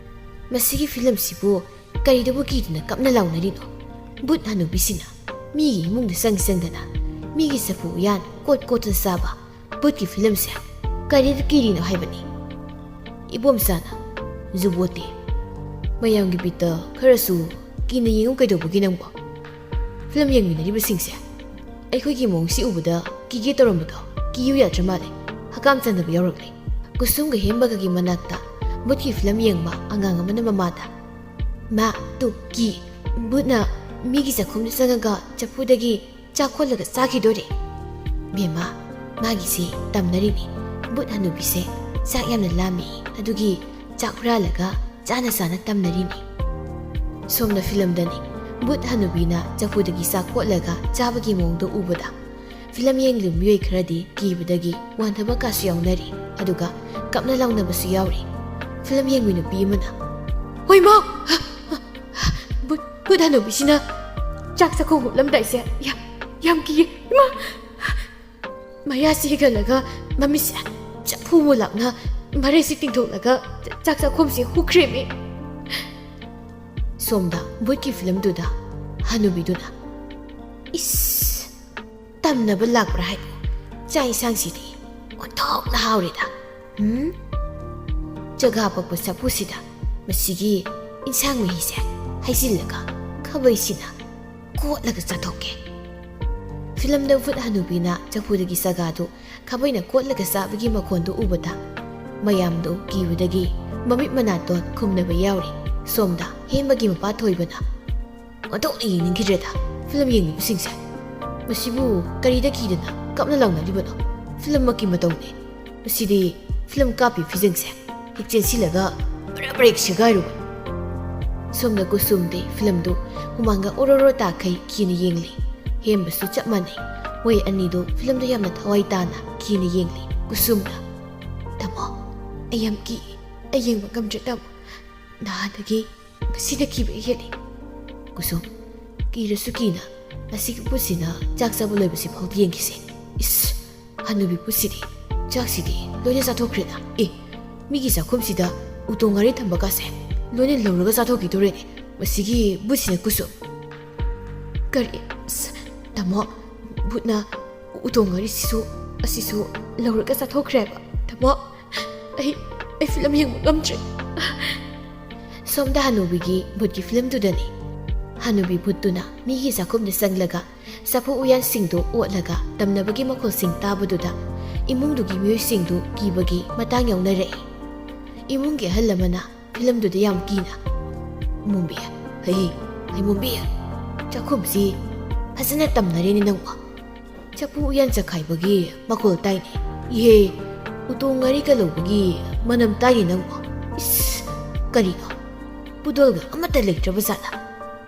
ꯃꯁꯤꯒꯤ ꯐꯤꯂꯝꯁꯤꯕꯨ ꯀꯔꯤꯗꯕꯨ ꯀꯤꯗꯨꯅ ꯀꯞꯅ ꯂꯥꯎꯅꯔꯤꯅꯣ? ꯕꯨꯠ ꯍꯅꯨꯕꯤꯁꯤꯅ ꯃꯤꯒꯤ ꯏꯃꯨꯡꯗ ꯆꯪ ꯆꯪꯗꯅ ꯃꯤꯒꯤ ꯆꯐꯨ ꯎꯌꯥꯟ ꯀꯣꯠ ꯀꯣꯠꯇꯨꯅ ꯆꯥꯕ ꯕꯨꯠꯀꯤ ꯐꯤꯂꯝꯁꯦ ꯀꯔꯤꯗ ꯀꯤꯔꯤꯅꯣ ꯍꯥꯏꯕꯅꯤ?" ꯏꯕꯣꯝꯆꯥꯅ, "ꯖꯨꯕꯣꯠꯇꯤ, ꯃꯌꯥꯝꯒꯤ ꯕꯤꯠꯇ ꯈꯔꯁꯨ ꯀꯤꯅ ꯌꯦꯡꯉꯨ ꯀꯩꯗꯧꯕꯒꯤ ꯅꯪꯕꯣ? ꯐꯤꯂꯝ ꯌꯦꯡꯃꯤꯟꯅꯔꯤꯕꯁꯤꯡꯁꯦ ꯑꯩꯈꯣꯏꯒꯤ ꯃꯑꯣꯡꯁꯤ ꯎꯕꯗ ꯀꯤꯒꯦ ꯇꯧꯔꯝꯕꯗꯣ ꯀꯤꯌꯨ ꯌꯥꯗ꯭ꯔ ꯃꯥꯜꯂꯦ꯫ ꯍꯀꯥꯝ ꯆꯟꯗꯕ ꯌꯥꯎꯔꯛꯂꯦ꯫" ꯀꯨꯁꯨꯝꯒ ꯍꯦꯝꯕꯒꯒꯤ ꯃꯅꯥꯛꯇ ꯕꯨꯠꯀꯤ ꯐꯤꯂꯝ ꯌꯦꯡꯕ ꯑꯉꯥꯡ ꯑꯃꯅ ꯃꯃꯥꯗ, "ꯃꯥ, ꯇꯨ, ꯀꯤ, ꯕꯨꯠꯅ ꯃꯤꯒꯤ ꯆꯥꯛꯈꯨꯝꯗ ꯆꯪꯉꯒ ꯆꯐꯨꯗꯒꯤ ꯆꯥꯛ ꯈꯣꯠꯂꯒ ꯆꯥꯈꯤꯗꯣꯔꯦ꯫ ꯕꯦꯝꯃ, ꯃꯥꯒꯤꯁꯦ ꯇꯝꯅꯔꯤꯅꯤ꯫ ꯕꯨꯠ ꯍꯅꯨꯕꯤꯁꯦ ꯆꯥꯛ ꯌꯥꯝꯅ ꯂꯥꯝꯃꯤ, ꯑꯗꯨꯒꯤ ꯆꯥꯛ ꯍꯨꯔꯥꯜꯂꯒ ꯆꯥꯅ ꯆꯥꯅ ꯇꯝꯅꯔꯤꯅꯤ꯫" ꯁꯣꯝꯗ ꯐꯤꯂꯝꯗꯅꯤ꯫ ꯕꯨꯠ ꯍꯅꯨꯕꯤꯅ ꯆꯐꯨꯗꯒꯤ ꯆꯥꯛ ꯀꯣꯠꯂꯒ ꯆꯥꯕꯒꯤ ꯃꯑꯣꯡꯗꯣ ꯎꯕꯗ ꯐꯤꯂꯝ ꯌꯦꯡꯂꯤꯕ ꯃꯤꯑꯣꯏ ꯈꯔꯗꯤ ꯀꯤꯕꯗꯒꯤ ꯋꯥꯟꯊꯕ ꯀꯥꯁꯨ ꯌꯥꯎꯅꯔꯤ, ꯑꯗꯨꯒ ꯀꯞꯅ ꯂꯥꯎꯅꯕꯁꯨ ꯌꯥꯎꯔꯤ꯫ ꯐꯤꯂꯝ ꯌꯦꯡꯕꯤ ꯅꯨꯄꯤ ꯑꯃꯅ, "ꯍꯣꯏ ꯃꯥ! ꯕꯨꯠ, ꯕꯨꯠ ꯍꯅꯨꯕꯤꯁꯤꯅ ꯆꯥꯛ ꯆꯥꯛꯈꯣꯝ ꯍꯨꯞꯂꯝꯗꯥꯏꯁꯦ ꯌꯥꯝ, ꯌꯥꯝ ꯀꯤꯌꯦ, ꯏꯃꯥ!" ꯃꯌꯥꯁꯤ ꯍꯤꯒꯠꯂꯒ ꯃꯃꯤꯠꯁꯦ ꯆꯐꯨ ꯃꯨꯂꯥꯛꯅ ꯃꯔꯩꯁꯤ ꯇꯤꯡꯊꯣꯛꯂꯒ ꯆꯥꯛ ꯆꯥꯛꯈꯣꯝꯁꯦ ꯍꯨꯈ꯭ꯔꯦꯃꯤ꯫ ꯁꯣꯝꯗ ꯕꯨꯠꯀꯤ ꯐꯤꯂꯝꯗꯨꯗ ꯍꯅꯨꯕꯤꯗꯨꯅ, "ꯏꯁ, ꯇꯝꯅꯕ ꯂꯥꯛꯄ꯭ꯔꯥ ꯍꯥꯏꯕꯨ? ꯆꯥꯛ ꯏꯟꯁꯥꯡꯁꯤꯗꯤ ꯑꯣꯟꯊꯣꯛꯅ ꯍꯥꯎꯔꯦꯗ꯫ ꯎꯝ? ꯆꯒꯥ ꯄꯛꯄ ꯆꯐꯨꯁꯤꯗ ꯃꯁꯤꯒꯤ ꯏꯟꯁꯥꯡ ꯃꯍꯤꯁꯦ ꯍꯩꯖꯤꯜꯂꯒ ꯈꯥꯕꯩꯁꯤꯅ ꯀꯣꯠꯂꯒ ꯆꯥꯊꯣꯛꯀꯦ꯫" ꯐꯤꯂꯝꯗ ꯕꯨꯠ ꯍꯅꯨꯕꯤꯅ ꯆꯐꯨꯗꯒꯤ ꯆꯒꯥꯗꯨ ꯈꯥꯕꯩꯅ ꯀꯣꯠꯂꯒ ꯆꯥꯕꯒꯤ ꯃꯈꯣꯟꯗꯨ ꯎꯕꯗ ꯃꯌꯥꯝꯗꯨ ꯀꯤꯕꯗꯒꯤ ꯃꯃꯤꯠ ꯃꯅꯥꯇꯣꯟ ꯈꯨꯝꯅꯕ ꯌꯥꯎꯔꯤ꯫ ꯁꯣꯝꯗ ꯍꯦꯝꯕꯒꯤ ꯃꯄꯥ ꯊꯣꯏꯕꯅ, "ꯑꯣꯟꯊꯣꯛꯅ ꯌꯦꯡꯅꯤꯡꯈꯤꯗ꯭ꯔꯦꯗ ꯐꯤꯂꯝ ꯌꯦꯡꯂꯤꯕꯁꯤꯡꯁꯦ꯫ ꯃꯁꯤꯕꯨ ꯀꯔꯤꯗ ꯀꯤꯗꯅ ꯀꯞꯅ ꯂꯥꯎꯅꯔꯤꯕꯅꯣ? ꯐꯤꯂꯝꯃꯛꯀꯤ ꯃꯇꯧꯅꯦ꯫ ꯃꯁꯤꯗꯤ ꯐꯤꯂꯝ ꯀꯥꯞꯄꯤ ꯐꯤꯖꯪꯁꯦ ꯍꯦꯛ ꯆꯦꯟꯁꯤꯜꯂꯒ ꯕ꯭ꯔꯦꯛ ꯕ꯭ꯔꯦꯛ ꯁꯦꯒꯥꯏꯔꯨꯕ꯫" ꯁꯣꯝꯗ ꯀꯨꯁꯨꯝꯗꯤ ꯐꯤꯂꯝꯗꯨ ꯍꯨꯃꯥꯡꯒ ꯑꯣꯔꯣ ꯑꯣꯔꯣ ꯇꯥꯈꯩ ꯀꯤꯅ ꯌꯦꯡꯂꯤ꯫ ꯍꯦꯝꯕꯁꯨ ꯆꯞ ꯃꯥꯟꯅꯩ꯫ ꯃꯣꯏ ꯑꯅꯤꯗꯨ ꯐꯤꯂꯝꯗꯨ ꯌꯥꯝꯅ ꯊꯋꯥꯏ ꯇꯥꯅ ꯀꯤꯅ ꯌꯦꯡꯂꯤ꯫ ꯀꯨꯁꯨꯝꯅ, "ꯇꯥꯃꯣ, ꯑꯩ ꯌꯥꯝ ꯀꯤ꯫ ꯑꯩ ꯌꯦꯡꯕ ꯉꯝꯗ꯭ꯔꯦ, ꯇꯥꯃꯣ꯫ ꯅꯍꯥꯟꯗꯒꯤ ꯉꯁꯤꯅ ꯀꯤꯕ ꯍꯦꯜꯂꯤ꯫" ꯀꯨꯁꯨꯝ, ꯀꯤꯔꯁꯨ ꯀꯤꯅ ꯑꯁꯤꯒꯤ ꯕꯨꯠꯁꯤꯅ ꯆꯥꯛ ꯆꯥꯕ ꯂꯣꯏꯕꯁꯤ ꯐꯥꯎꯗꯤ ꯌꯦꯡꯈꯤꯁꯦ꯫ ꯏꯁ, ꯍꯅꯨꯕꯤ ꯕꯨꯠꯁꯤꯗꯤ ꯆꯥꯛꯁꯤꯗꯤ ꯂꯣꯏꯅ ꯆꯥꯊꯣꯛꯈ꯭ꯔꯦꯅ꯫ ꯑꯦ, ꯃꯤꯒꯤ ꯆꯥꯛꯈꯨꯝꯁꯤꯗ ꯎꯇꯣꯡ ꯉꯥꯔꯤ ꯊꯝꯕꯒꯁꯦ ꯂꯣꯏꯅ ꯂꯧꯔꯒ ꯆꯥꯊꯣꯛꯈꯤꯗꯣꯔꯦꯅꯦ ꯃꯁꯤꯒꯤ ꯕꯨꯠꯁꯤꯅ꯫ ꯀꯨꯁꯨꯝ, ꯀꯔꯤ? ꯑꯁ, ꯇꯥꯃꯣ, ꯕꯨꯠꯅ ꯎꯇꯣꯡ ꯉꯥꯔꯤꯁꯤꯁꯨ, ꯑꯁꯤꯁꯨ ꯂꯧꯔꯒ ꯆꯥꯊꯣꯛꯈ꯭ꯔꯦꯕ꯫ ꯇꯥꯃꯣ, ꯑꯩ, ꯑꯩ ꯐꯤꯂꯝ ꯌꯦꯡꯕ ꯉꯝꯗ꯭ꯔꯦ꯫ ꯁꯣꯝꯗ ꯍꯅꯨꯕꯤꯒꯤ ꯕꯨꯠꯀꯤ ꯐꯤꯂꯝꯗꯨꯗꯅꯤ꯫ ꯍꯅꯨꯕꯤ ꯕꯨꯠꯇꯨꯅ ꯃꯤꯒꯤ ꯆꯥꯛꯈꯨꯝꯗ ꯆꯪꯂꯒ ꯆꯐꯨ ꯎꯌꯥꯟꯁꯤꯡꯗꯨ ꯑꯣꯠꯂꯒ ꯇꯝꯅꯕꯒꯤ ꯃꯈꯣꯜꯁꯤꯡ ꯇꯥꯕꯗꯨꯗ ꯏꯃꯨꯡꯗꯨꯒꯤ ꯃꯤꯑꯣꯏꯁꯤꯡꯗꯨ ꯀꯤꯕꯒꯤ ꯃꯇꯥꯡ ꯌꯥꯎꯅꯔꯛꯏ꯫ ꯏꯃꯨꯡꯒꯤ ꯑꯍꯜ ꯑꯃꯅ ꯐꯤꯂꯝꯗꯨꯗ ꯌꯥꯝ ꯀꯤꯅ, "ꯃꯣꯝꯕꯤ, ꯍꯩ, ꯍꯩ ꯃꯣꯝꯕꯤ, ꯆꯥꯛꯈꯨꯝꯁꯤ ꯐꯖꯅ ꯇꯝꯅꯔꯦꯅꯦ ꯅꯪꯕꯣ꯫ ꯆꯐꯨ ꯎꯌꯥꯟ ꯆꯈꯥꯏꯕꯒꯤ ꯃꯈꯣꯜ ꯇꯥꯏꯅꯦ꯫ ꯏꯍꯦ, ꯎꯇꯣꯡ ꯉꯥꯔꯤꯒ ꯂꯧꯕꯒꯤ ꯃꯅꯝ ꯇꯥꯏꯅꯦ ꯅꯪꯕꯣ꯫ ꯏꯁ, ꯀꯔꯤꯅꯣ? ꯄꯨꯗꯣꯜꯒ ꯑꯃꯠꯇ ꯂꯩꯇ꯭ꯔꯕ ꯖꯥꯠꯂꯥ?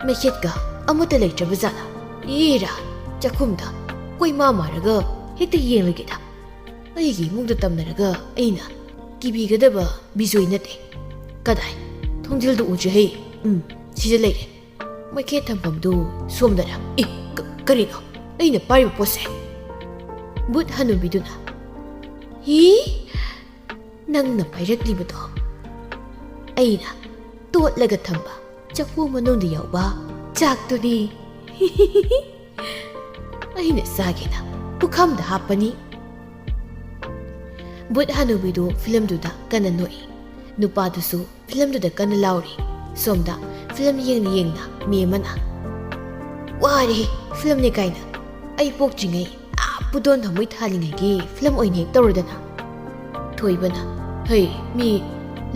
ꯃꯩꯈꯦꯠꯀ ꯑꯃꯠꯇ ꯂꯩꯇ꯭ꯔꯕ ꯖꯥꯠꯂꯥ? ꯏꯔꯥ, ꯆꯥꯛꯈꯨꯝꯗ ꯀꯣꯏꯃꯥ ꯃꯥꯔꯒ ꯍꯦꯛꯇ ꯌꯦꯡꯂꯒꯦꯗ꯫ ꯑꯩꯒꯤ ꯏꯃꯨꯡꯗ ꯇꯝꯅꯔꯒ ꯑꯩꯅ ꯀꯤꯕꯤꯒꯗꯕ ꯕꯤꯖꯣꯏ ꯅꯠꯇꯦ꯫ ꯀꯗꯥꯏ? ꯊꯣꯡꯖꯤꯜꯗꯨ ꯎꯗ꯭ꯔꯦ ꯍꯩ꯫ ꯎꯝ, ꯁꯤꯗ ꯂꯩꯔꯦ꯫ ꯃꯩꯈꯦꯠ ꯊꯝꯐꯝꯗꯨ ꯁꯣꯝꯗꯔ? ꯑꯦ, ꯀ-, ꯀꯔꯤꯅꯣ? ꯑꯩꯅ ꯄꯥꯏꯔꯤꯕ ꯄꯣꯠꯁꯦ?" ꯕꯨꯠ ꯍꯅꯨꯕꯤꯗꯨꯅ, "ꯍꯤ, ꯅꯪꯅ ꯄꯥꯏꯔꯛꯂꯤꯕꯗꯣ ꯑꯩꯅ ꯇꯣꯠꯂꯒ ꯊꯝꯕ ꯆꯐꯨ ꯃꯅꯨꯡꯗ ꯌꯥꯎꯕ ꯆꯥꯛꯇꯨꯅꯤ꯫ ꯑꯩꯅ ꯆꯥꯒꯦꯅ ꯄꯨꯈꯝꯗ ꯍꯥꯞꯄꯅꯤ꯫" ꯕꯨꯠ ꯍꯅꯨꯕꯤꯗꯨ ꯐꯤꯂꯝꯗꯨꯗ ꯀꯟꯅ ꯅꯣꯛꯏ꯫ ꯅꯨꯄꯥꯗꯨꯁꯨ ꯐꯤꯂꯝꯗꯨꯗ ꯀꯟꯅ ꯂꯥꯎꯔꯤ꯫ ꯁꯣꯝꯗ ꯐꯤꯂꯝ ꯌꯦꯡꯅ ꯌꯦꯡꯅ ꯃꯤ ꯑꯃꯅ, "ꯋꯥꯔꯦ, ꯐꯤꯂꯝꯅꯦ ꯀꯥꯏꯅ꯫ ꯑꯩ ꯄꯣꯛꯇ꯭ꯔꯤꯉꯩ, ꯑꯥ, ꯄꯨꯗꯣꯟ ꯊꯃꯣꯏ ꯊꯥꯜꯂꯤꯉꯩꯒꯤ ꯐꯤꯂꯝ ꯑꯣꯏꯅ ꯍꯦꯛ ꯇꯧꯔꯗꯅ꯫" ꯊꯣꯏꯕꯅ, "ꯍꯩ, ꯃꯤ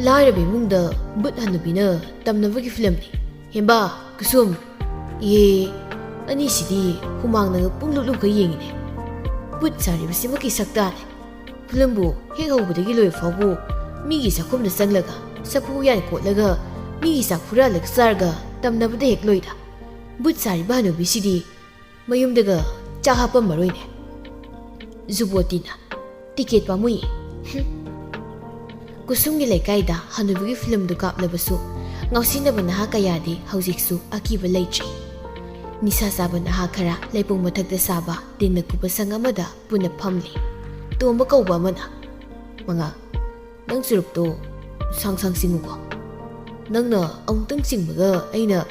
ꯂꯥꯏꯔꯕ ꯏꯃꯨꯡꯗ ꯕꯨꯠ ꯍꯅꯨꯕꯤꯅ ꯇꯝꯅꯕꯒꯤ ꯐꯤꯂꯝꯅꯤ꯫ ꯍꯦꯝꯕꯥ, ꯀꯨꯁꯨꯝ, ꯑꯦ, ꯑꯅꯤꯁꯤꯗꯤ ꯍꯨꯃꯥꯡꯅꯒ ꯄꯨꯡꯂꯨꯞ ꯂꯨꯞꯈꯩ ꯌꯦꯡꯉꯤꯅꯦ꯫ ꯕꯨꯠ ꯁꯥꯔꯤꯕꯁꯤꯃꯛꯀꯤ ꯁꯛꯇꯥꯅꯦ꯫ ꯐꯤꯂꯝꯕꯨ ꯍꯦꯛ ꯍꯧꯕꯗꯒꯤ ꯂꯣꯏꯕ ꯐꯥꯎꯕꯨ ꯃꯤꯒꯤ ꯆꯥꯛꯈꯨꯝꯗ ꯆꯪꯂꯒ ꯆꯐꯨ ꯎꯌꯥꯟ ꯀꯣꯠꯂꯒ ꯃꯤꯒꯤ ꯆꯥꯛ ꯍꯨꯔꯥꯜꯂꯒ ꯆꯥꯔꯒ ꯇꯝꯅꯕꯗ ꯍꯦꯛ ꯂꯣꯏꯗ꯫ ꯕꯨꯠ ꯁꯥꯔꯤꯕ ꯍꯅꯨꯕꯤꯁꯤꯗꯤ ꯃꯌꯨꯝꯗꯒ ꯆꯥꯛ ꯍꯥꯞꯄꯝꯃꯔꯣꯏꯅꯦ꯫" ꯖꯨꯕꯣꯇꯤꯅ, "ꯇꯤꯀꯦꯠ ꯄꯥꯝꯃꯨꯏ꯫" ꯍꯨꯝ꯫ ꯀꯨꯁꯨꯝꯒꯤ ꯂꯩꯀꯥꯏꯗ ꯍꯅꯨꯕꯤꯒꯤ ꯐꯤꯂꯝꯗꯨ ꯀꯥꯞꯂꯕꯁꯨ ꯉꯥꯎꯁꯤꯟꯅꯕ ꯅꯍꯥ ꯀꯌꯥꯗꯤ ꯍꯧꯖꯤꯛꯁꯨ ꯑꯀꯤꯕ ꯂꯩꯇ꯭ꯔꯤ꯫ ꯅꯤꯁꯥ ꯆꯥꯕ ꯅꯍꯥ ꯈꯔ ꯂꯩꯄꯨꯡ ꯃꯊꯛꯇ ꯁꯥꯕ ꯇꯤꯟꯅ ꯀꯨꯞꯄ ꯁꯪ ꯑꯃꯗ ꯄꯨꯟꯅ ꯐꯝꯂꯤ꯫ ꯇꯣꯝꯕ ꯀꯧꯕ ꯑꯃꯅ, "ꯃꯉꯥꯜ, ꯅꯪ ꯆꯨꯔꯨꯞꯇꯣ ꯁꯥꯡ ꯁꯥꯡ ꯆꯤꯡꯉꯨꯀꯣ꯫ ꯅꯪꯅ ꯑꯃꯨꯛꯇꯪ ꯆꯤꯡꯕꯒ ꯑꯩꯅ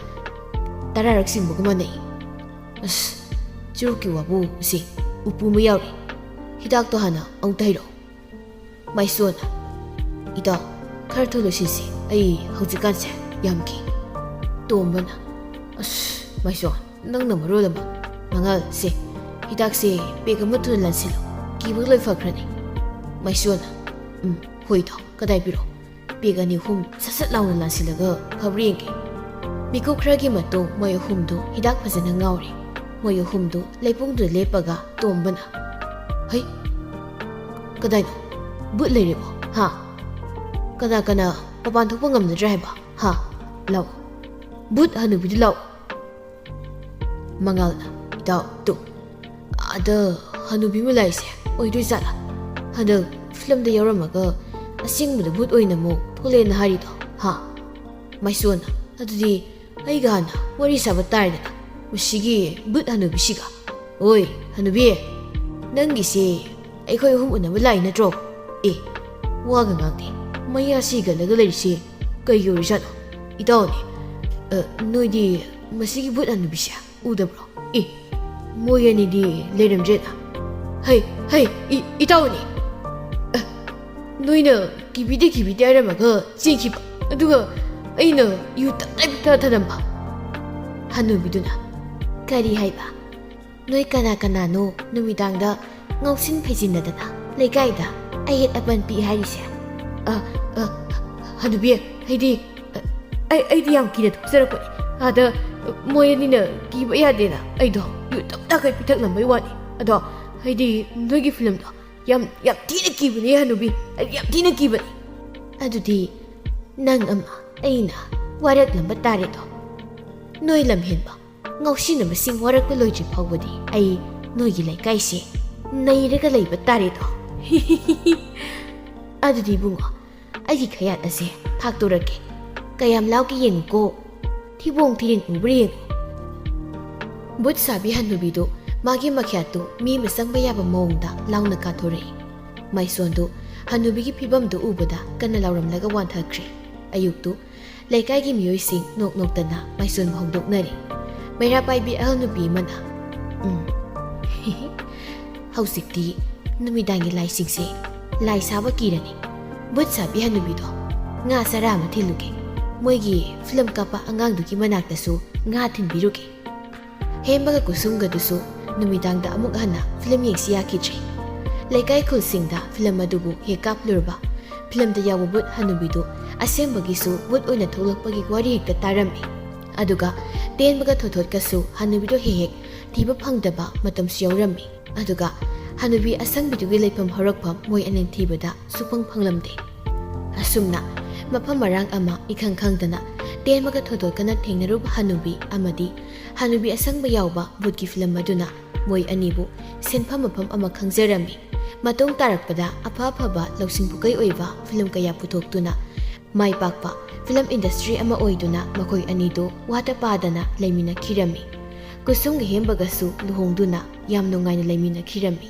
ꯇꯔꯥꯔꯛ ꯆꯤꯡꯕꯒ ꯃꯥꯟꯅꯩ꯫ ꯑꯁ, ꯆꯨꯔꯨꯞꯀꯤ ꯋꯥꯕꯨ ꯁꯤ ꯎꯄꯨ ꯑꯃ ꯌꯥꯎꯔꯤ꯫ ꯍꯤꯗꯥꯛꯇꯣ ꯍꯥꯟꯅ ꯑꯃꯨꯛꯇ ꯍꯩꯔꯛꯑꯣ꯫" ꯃꯥꯏꯁꯣꯟꯅ, "ꯏꯇꯥꯎ, ꯈꯔ ꯊꯨꯅ ꯂꯣꯏꯁꯤꯟꯁꯤ, ꯑꯩ ꯍꯧꯖꯤꯛꯀꯥꯟꯁꯦ ꯌꯥꯝ ꯀꯤ꯫" ꯇꯣꯝꯕꯅ, "ꯑꯁ, ꯃꯥꯏꯁꯣꯟ, ꯅꯪꯅ ꯃꯔꯣꯜ ꯑꯃ꯫ ꯃꯉꯥꯜ, ꯁꯦ, ꯍꯤꯗꯥꯛꯁꯦ ꯄꯦꯛ ꯑꯃ ꯊꯨꯅ ꯂꯥꯟꯁꯤꯜꯂꯨ, ꯀꯤꯕ ꯂꯣꯏ ꯐꯈ꯭ꯔꯅꯤ꯫" ꯃꯥꯏꯁꯣꯟꯅ, "ꯎꯝ, ꯍꯣꯏ ꯏꯇꯥꯎ, ꯀꯗꯥꯏ ꯄꯤꯔꯣ?" ꯄꯦꯛ ꯑꯅꯤ ꯑꯍꯨꯝ ꯁꯠ ꯁꯠ ꯂꯥꯎꯅ ꯂꯥꯟꯁꯤꯜꯂꯒ ꯐꯕ꯭ꯔꯥ ꯌꯦꯡꯒꯦ꯫ ꯃꯤꯀꯨꯞ ꯈꯔꯒꯤ ꯃꯇꯨꯡ ꯃꯣꯏ ꯑꯍꯨꯝꯗꯨ ꯍꯤꯗꯥꯛ ꯐꯖꯅ ꯉꯥꯎꯔꯦ꯫ ꯃꯣꯏ ꯑꯍꯨꯝꯗꯨ ꯂꯩꯄꯨꯡꯗꯨꯗ ꯂꯦꯞꯄꯒ ꯇꯣꯝꯕꯅ, "ꯍꯩ, ꯀꯗꯥꯏꯅꯣ? ꯕꯨꯠ ꯂꯩꯔꯦꯕꯣ? ꯍꯥ? ꯀꯅꯥ ꯀꯅꯥ ꯃꯄꯥꯟ ꯊꯣꯛꯄ ꯉꯝꯅꯗ꯭ꯔꯦ ꯍꯥꯏꯕ? ꯍꯥ? ꯂꯥꯛꯑꯣ꯫ ꯕꯨꯠ ꯍꯅꯨꯕꯤꯗꯨ ꯂꯥꯛꯑꯣ꯫" ꯃꯉꯥꯜꯅ, "ꯏꯇꯥꯎ, ꯇꯨ, ꯑꯗ ꯍꯅꯨꯕꯤ ꯑꯃ ꯂꯥꯛꯏꯁꯦ ꯑꯣꯏꯗꯣꯏ ꯖꯥꯠꯂꯥ? ꯍꯟꯗꯛ ꯐꯤꯂꯝꯗ ꯌꯥꯎꯔꯝꯃꯒ ꯑꯁꯦꯡꯕꯗ ꯕꯨꯠ ꯑꯣꯏꯅ ꯑꯃꯨꯛ ꯊꯣꯛꯂꯛꯑꯦꯅ ꯍꯥꯏꯔꯤꯗꯣ, ꯍꯥ?" ꯃꯥꯏꯁꯣꯟꯅ, "ꯑꯗꯨꯗꯤ ꯑꯩꯒ ꯍꯥꯟꯅ ꯋꯥꯔꯤ ꯁꯥꯕ ꯇꯥꯔꯦꯗꯅ, ꯃꯁꯤꯒꯤ ꯕꯨꯠ ꯍꯅꯨꯕꯤꯁꯤꯒ꯫ ꯑꯣꯏ, ꯍꯅꯨꯕꯤ, ꯅꯪꯒꯤꯁꯦ ꯑꯩꯈꯣꯏ ꯑꯍꯨꯝ ꯎꯅꯕ ꯂꯥꯛꯏ ꯅꯠꯇ꯭ꯔꯣ? ꯑꯦ, ꯋꯥꯒ ꯉꯥꯡꯗꯦ, ꯃꯌꯥ ꯁꯤꯒꯠꯂꯒ ꯂꯩꯔꯤꯁꯦ ꯀꯩꯒꯤ ꯑꯣꯏꯔꯤꯖꯥꯠꯅꯣ? ꯏꯇꯥꯎꯅꯦ, ꯑ, ꯅꯣꯏꯗꯤ ꯃꯁꯤꯒꯤ ꯕꯨꯠ ꯍꯅꯨꯕꯤꯁꯦ ꯎꯗꯕ꯭ꯔꯣ? ꯑꯦ, ꯃꯣꯏ ꯑꯅꯤꯗꯤ ꯂꯩꯔꯝꯗ꯭ꯔꯦꯗ꯫ ꯍꯩ, ꯍꯩ, ꯏ-, ꯏꯇꯥꯎꯅꯦ꯫ ꯑ, ꯅꯣꯏꯅ ꯀꯤꯕꯤꯗꯦ, ꯀꯤꯕꯤꯗꯦ ꯍꯥꯏꯔꯝꯃꯒ ꯆꯦꯟꯈꯤꯕ꯫ ꯑꯗꯨꯒ ꯑꯩꯅ ꯌꯨ ꯇꯞꯇꯥꯏ ꯄꯤꯛꯊ ꯊꯅꯝꯕ꯫" ꯍꯅꯨꯕꯤꯗꯨꯅ, "ꯀꯔꯤ ꯍꯥꯏꯕ? ꯅꯣꯏ ꯀꯅꯥ ꯀꯅꯥꯅꯣ ꯅꯨꯃꯤꯗꯥꯡꯗ ꯉꯥꯎꯁꯤꯟ ꯐꯩꯖꯤꯟꯅꯗꯅ ꯂꯩꯀꯥꯏꯗ ꯑꯌꯦꯠ ꯑꯄꯟ ꯄꯤ ꯍꯥꯏꯔꯤꯁꯦ?" "ꯑ, ꯑ, ꯍꯅꯨꯕꯤ, ꯍꯥꯏꯗꯤ, ꯑ, ꯑꯩ, ꯑꯩꯗꯤ ꯌꯥꯝ ꯀꯤꯅ ꯊꯣꯛꯆꯔꯛꯄꯅꯦ꯫ ꯑꯥꯗ ꯃꯣꯏ ꯑꯅꯤꯅ ꯀꯤꯕ ꯌꯥꯗꯦꯅ ꯑꯩꯗꯣ ꯌꯨ ꯇꯞꯇꯥꯈꯩ ꯄꯤꯊꯛꯂꯝꯕꯩ ꯋꯥꯅꯤ꯫ ꯑꯗꯣ ꯍꯥꯏꯗꯤ ꯅꯣꯏꯒꯤ ꯐꯤꯂꯝꯗꯣ ꯌꯥꯝ, ꯌꯥꯝ ꯊꯤꯅ ꯀꯤꯕꯅꯦ ꯍꯅꯨꯕꯤ, ꯑꯩꯗꯤ ꯌꯥꯝ ꯊꯤꯅ ꯀꯤꯕꯅꯦ꯫" "ꯑꯗꯨꯗꯤ ꯅꯪ ꯑꯃ ꯑꯩꯅ ꯋꯥꯔꯛꯂꯝꯕ ꯇꯥꯔꯦꯗꯣ꯫ ꯅꯣꯏ ꯂꯝꯍꯦꯟꯕ ꯉꯥꯎꯁꯤꯟꯅꯕꯁꯤꯡ ꯋꯥꯔꯛꯄ ꯂꯣꯏꯗ꯭ꯔꯤ ꯐꯥꯎꯕꯗꯤ ꯑꯩ ꯅꯣꯏꯒꯤ ꯂꯩꯀꯥꯏꯁꯦ ꯅꯩꯔꯒ ꯂꯩꯕ ꯇꯥꯔꯦꯗꯣ꯫" "ꯑꯗꯨꯗꯤ ꯏꯕꯨꯡꯉꯣ, ꯑꯩꯒꯤ ꯈꯌꯥꯠ ꯑꯁꯦ ꯐꯥꯛꯇꯣꯔꯛꯀꯦ꯫ ꯀꯌꯥꯝ ꯂꯥꯎꯒꯦ ꯌꯦꯡꯉꯨꯀꯣ꯫ ꯊꯤꯕꯣꯡ ꯊꯤꯔꯤꯟ ꯎꯕ꯭ꯔꯥ ꯌꯦꯡꯉꯨ꯫" ꯕꯨꯠ ꯁꯥꯕꯤ ꯍꯅꯨꯕꯤꯗꯨ ꯃꯥꯒꯤ ꯃꯈ꯭ꯌꯥꯠꯇꯨ ꯃꯤ ꯑꯃ ꯆꯪꯕ ꯌꯥꯕ ꯃꯑꯣꯡꯗ ꯂꯥꯎꯅ ꯀꯥꯊꯣꯔꯛꯏ꯫ ꯃꯥꯏꯁꯣꯟꯗꯨ ꯍꯅꯨꯕꯤꯒꯤ ꯐꯤꯕꯝꯗꯨ ꯎꯕꯗ ꯀꯟꯅ ꯂꯥꯎꯔꯝꯂꯒ ꯋꯥꯟꯊꯈ꯭ꯔꯦ꯫ ꯑꯌꯨꯛꯇꯨ ꯂꯩꯀꯥꯏꯒꯤ ꯃꯤꯑꯣꯏꯁꯤꯡ ꯅꯣꯛ ꯅꯣꯛꯇꯅ ꯃꯥꯏꯁꯣꯟꯕ ꯍꯧꯗꯣꯛꯅꯔꯦ꯫ ꯃꯩꯔꯥ ꯄꯥꯏꯕꯤ ꯑꯍꯜ ꯅꯨꯄꯤ ꯑꯃꯅ, "ꯎꯝ, ꯍꯧꯖꯤꯛꯇꯤ ꯅꯨꯃꯤꯗꯥꯡꯒꯤ ꯂꯥꯏꯁꯤꯡꯁꯦ ꯂꯥꯏ ꯁꯥꯕ ꯀꯤꯔꯅꯤ꯫ ꯕꯨꯠ ꯁꯥꯕꯤ ꯍꯅꯨꯕꯤꯗꯣ ꯉꯥ ꯆꯔꯥ ꯑꯃ ꯊꯤꯜꯂꯨꯒꯦ꯫ ꯃꯣꯏꯒꯤ ꯐꯤꯂꯝ ꯀꯥꯞꯄ ꯑꯉꯥꯡꯗꯨꯒꯤ ꯃꯅꯥꯛꯇꯁꯨ ꯉꯥ ꯊꯤꯟꯕꯤꯔꯨꯒꯦ꯫" ꯍꯦꯝꯕꯒ ꯀꯨꯁꯨꯝꯒꯗꯨꯁꯨ ꯅꯨꯃꯤꯗꯥꯡꯗ ꯑꯃꯨꯛ ꯍꯟꯅ ꯐꯤꯂꯝ ꯌꯦꯡꯁꯤ ꯌꯥꯈꯤꯗ꯭ꯔꯦ꯫ ꯂꯩꯀꯥꯏ ꯈꯨꯜꯁꯤꯡꯗ ꯐꯤꯂꯝ ꯑꯗꯨꯕꯨ ꯍꯦꯛ ꯀꯥꯞꯂꯨꯔꯕ, ꯐꯤꯂꯝꯗ ꯌꯥꯎꯕ ꯕꯨꯠ ꯍꯅꯨꯕꯤꯗꯨ ꯑꯁꯦꯡꯕꯒꯤꯁꯨ ꯕꯨꯠ ꯑꯣꯏꯅ ꯊꯣꯛꯂꯛꯄꯒꯤ ꯋꯥꯔꯤ ꯍꯦꯛꯇ ꯇꯥꯔꯝꯃꯤ꯫ ꯑꯗꯨꯒ ꯇꯦꯟꯕꯒ ꯊꯣꯊꯣꯠꯀꯁꯨ ꯍꯅꯨꯕꯤꯗꯣ ꯍꯦꯛ ꯍꯦꯛ ꯊꯤꯕ ꯐꯪꯗꯕ ꯃꯇꯝꯁꯨ ꯌꯥꯎꯔꯝꯃꯤ꯫ ꯑꯗꯨꯒ ꯍꯅꯨꯕꯤ ꯑꯁꯪꯕꯤꯗꯨꯒꯤ ꯂꯩꯐꯝ ꯍꯧꯔꯛꯐꯝ ꯃꯣꯏ ꯑꯅꯤ ꯊꯤꯕꯗ ꯁꯨꯐꯪ ꯐꯪꯂꯝꯗꯦ꯫ ꯑꯁꯨꯝꯅ ꯃꯐꯝ ꯃꯔꯥꯡ ꯑꯃ ꯏꯈꯪ ꯈꯪꯗꯅ ꯇꯦꯟꯕꯒ ꯊꯣꯊꯣꯠꯀꯅ ꯊꯦꯡꯅꯔꯨꯕ ꯍꯅꯨꯕꯤ ꯑꯃꯗꯤ ꯍꯅꯨꯕꯤ ꯑꯁꯪꯕ ꯌꯥꯎꯕ ꯕꯨꯠꯀꯤ ꯐꯤꯂꯝ ꯑꯗꯨꯅ ꯃꯣꯏ ꯑꯅꯤꯕꯨ ꯁꯤꯟꯐꯝ ꯃꯐꯝ ꯑꯃ ꯈꯪꯖꯔꯝꯃꯤ꯫ ꯃꯇꯨꯡ ꯇꯥꯔꯛꯄꯗ ꯑꯐ ꯑꯐꯕ ꯂꯧꯁꯤꯡ ꯄꯨꯀꯩ ꯑꯣꯏꯕ ꯐꯤꯂꯝ ꯀꯌꯥ ꯄꯨꯊꯣꯛꯇꯨꯅ ꯃꯥꯏ ꯄꯥꯛꯄ ꯐꯤꯂꯝ ꯏꯟꯗꯁꯇ꯭ꯔꯤ ꯑꯃ ꯑꯣꯏꯗꯨꯅ ꯃꯈꯣꯏ ꯑꯅꯤꯗꯨ ꯋꯥꯗ ꯄꯥꯗꯅ ꯂꯩꯃꯤꯟꯅꯈꯤꯔꯝꯃꯤ꯫ ꯀꯨꯁꯨꯝꯒ ꯍꯦꯝꯕꯒꯁꯨ ꯂꯨꯍꯣꯡꯗꯨꯅ ꯌꯥꯝ ꯅꯨꯡꯉꯥꯏꯅ ꯂꯩꯃꯤꯟꯅꯈꯤꯔꯝꯃꯤ꯫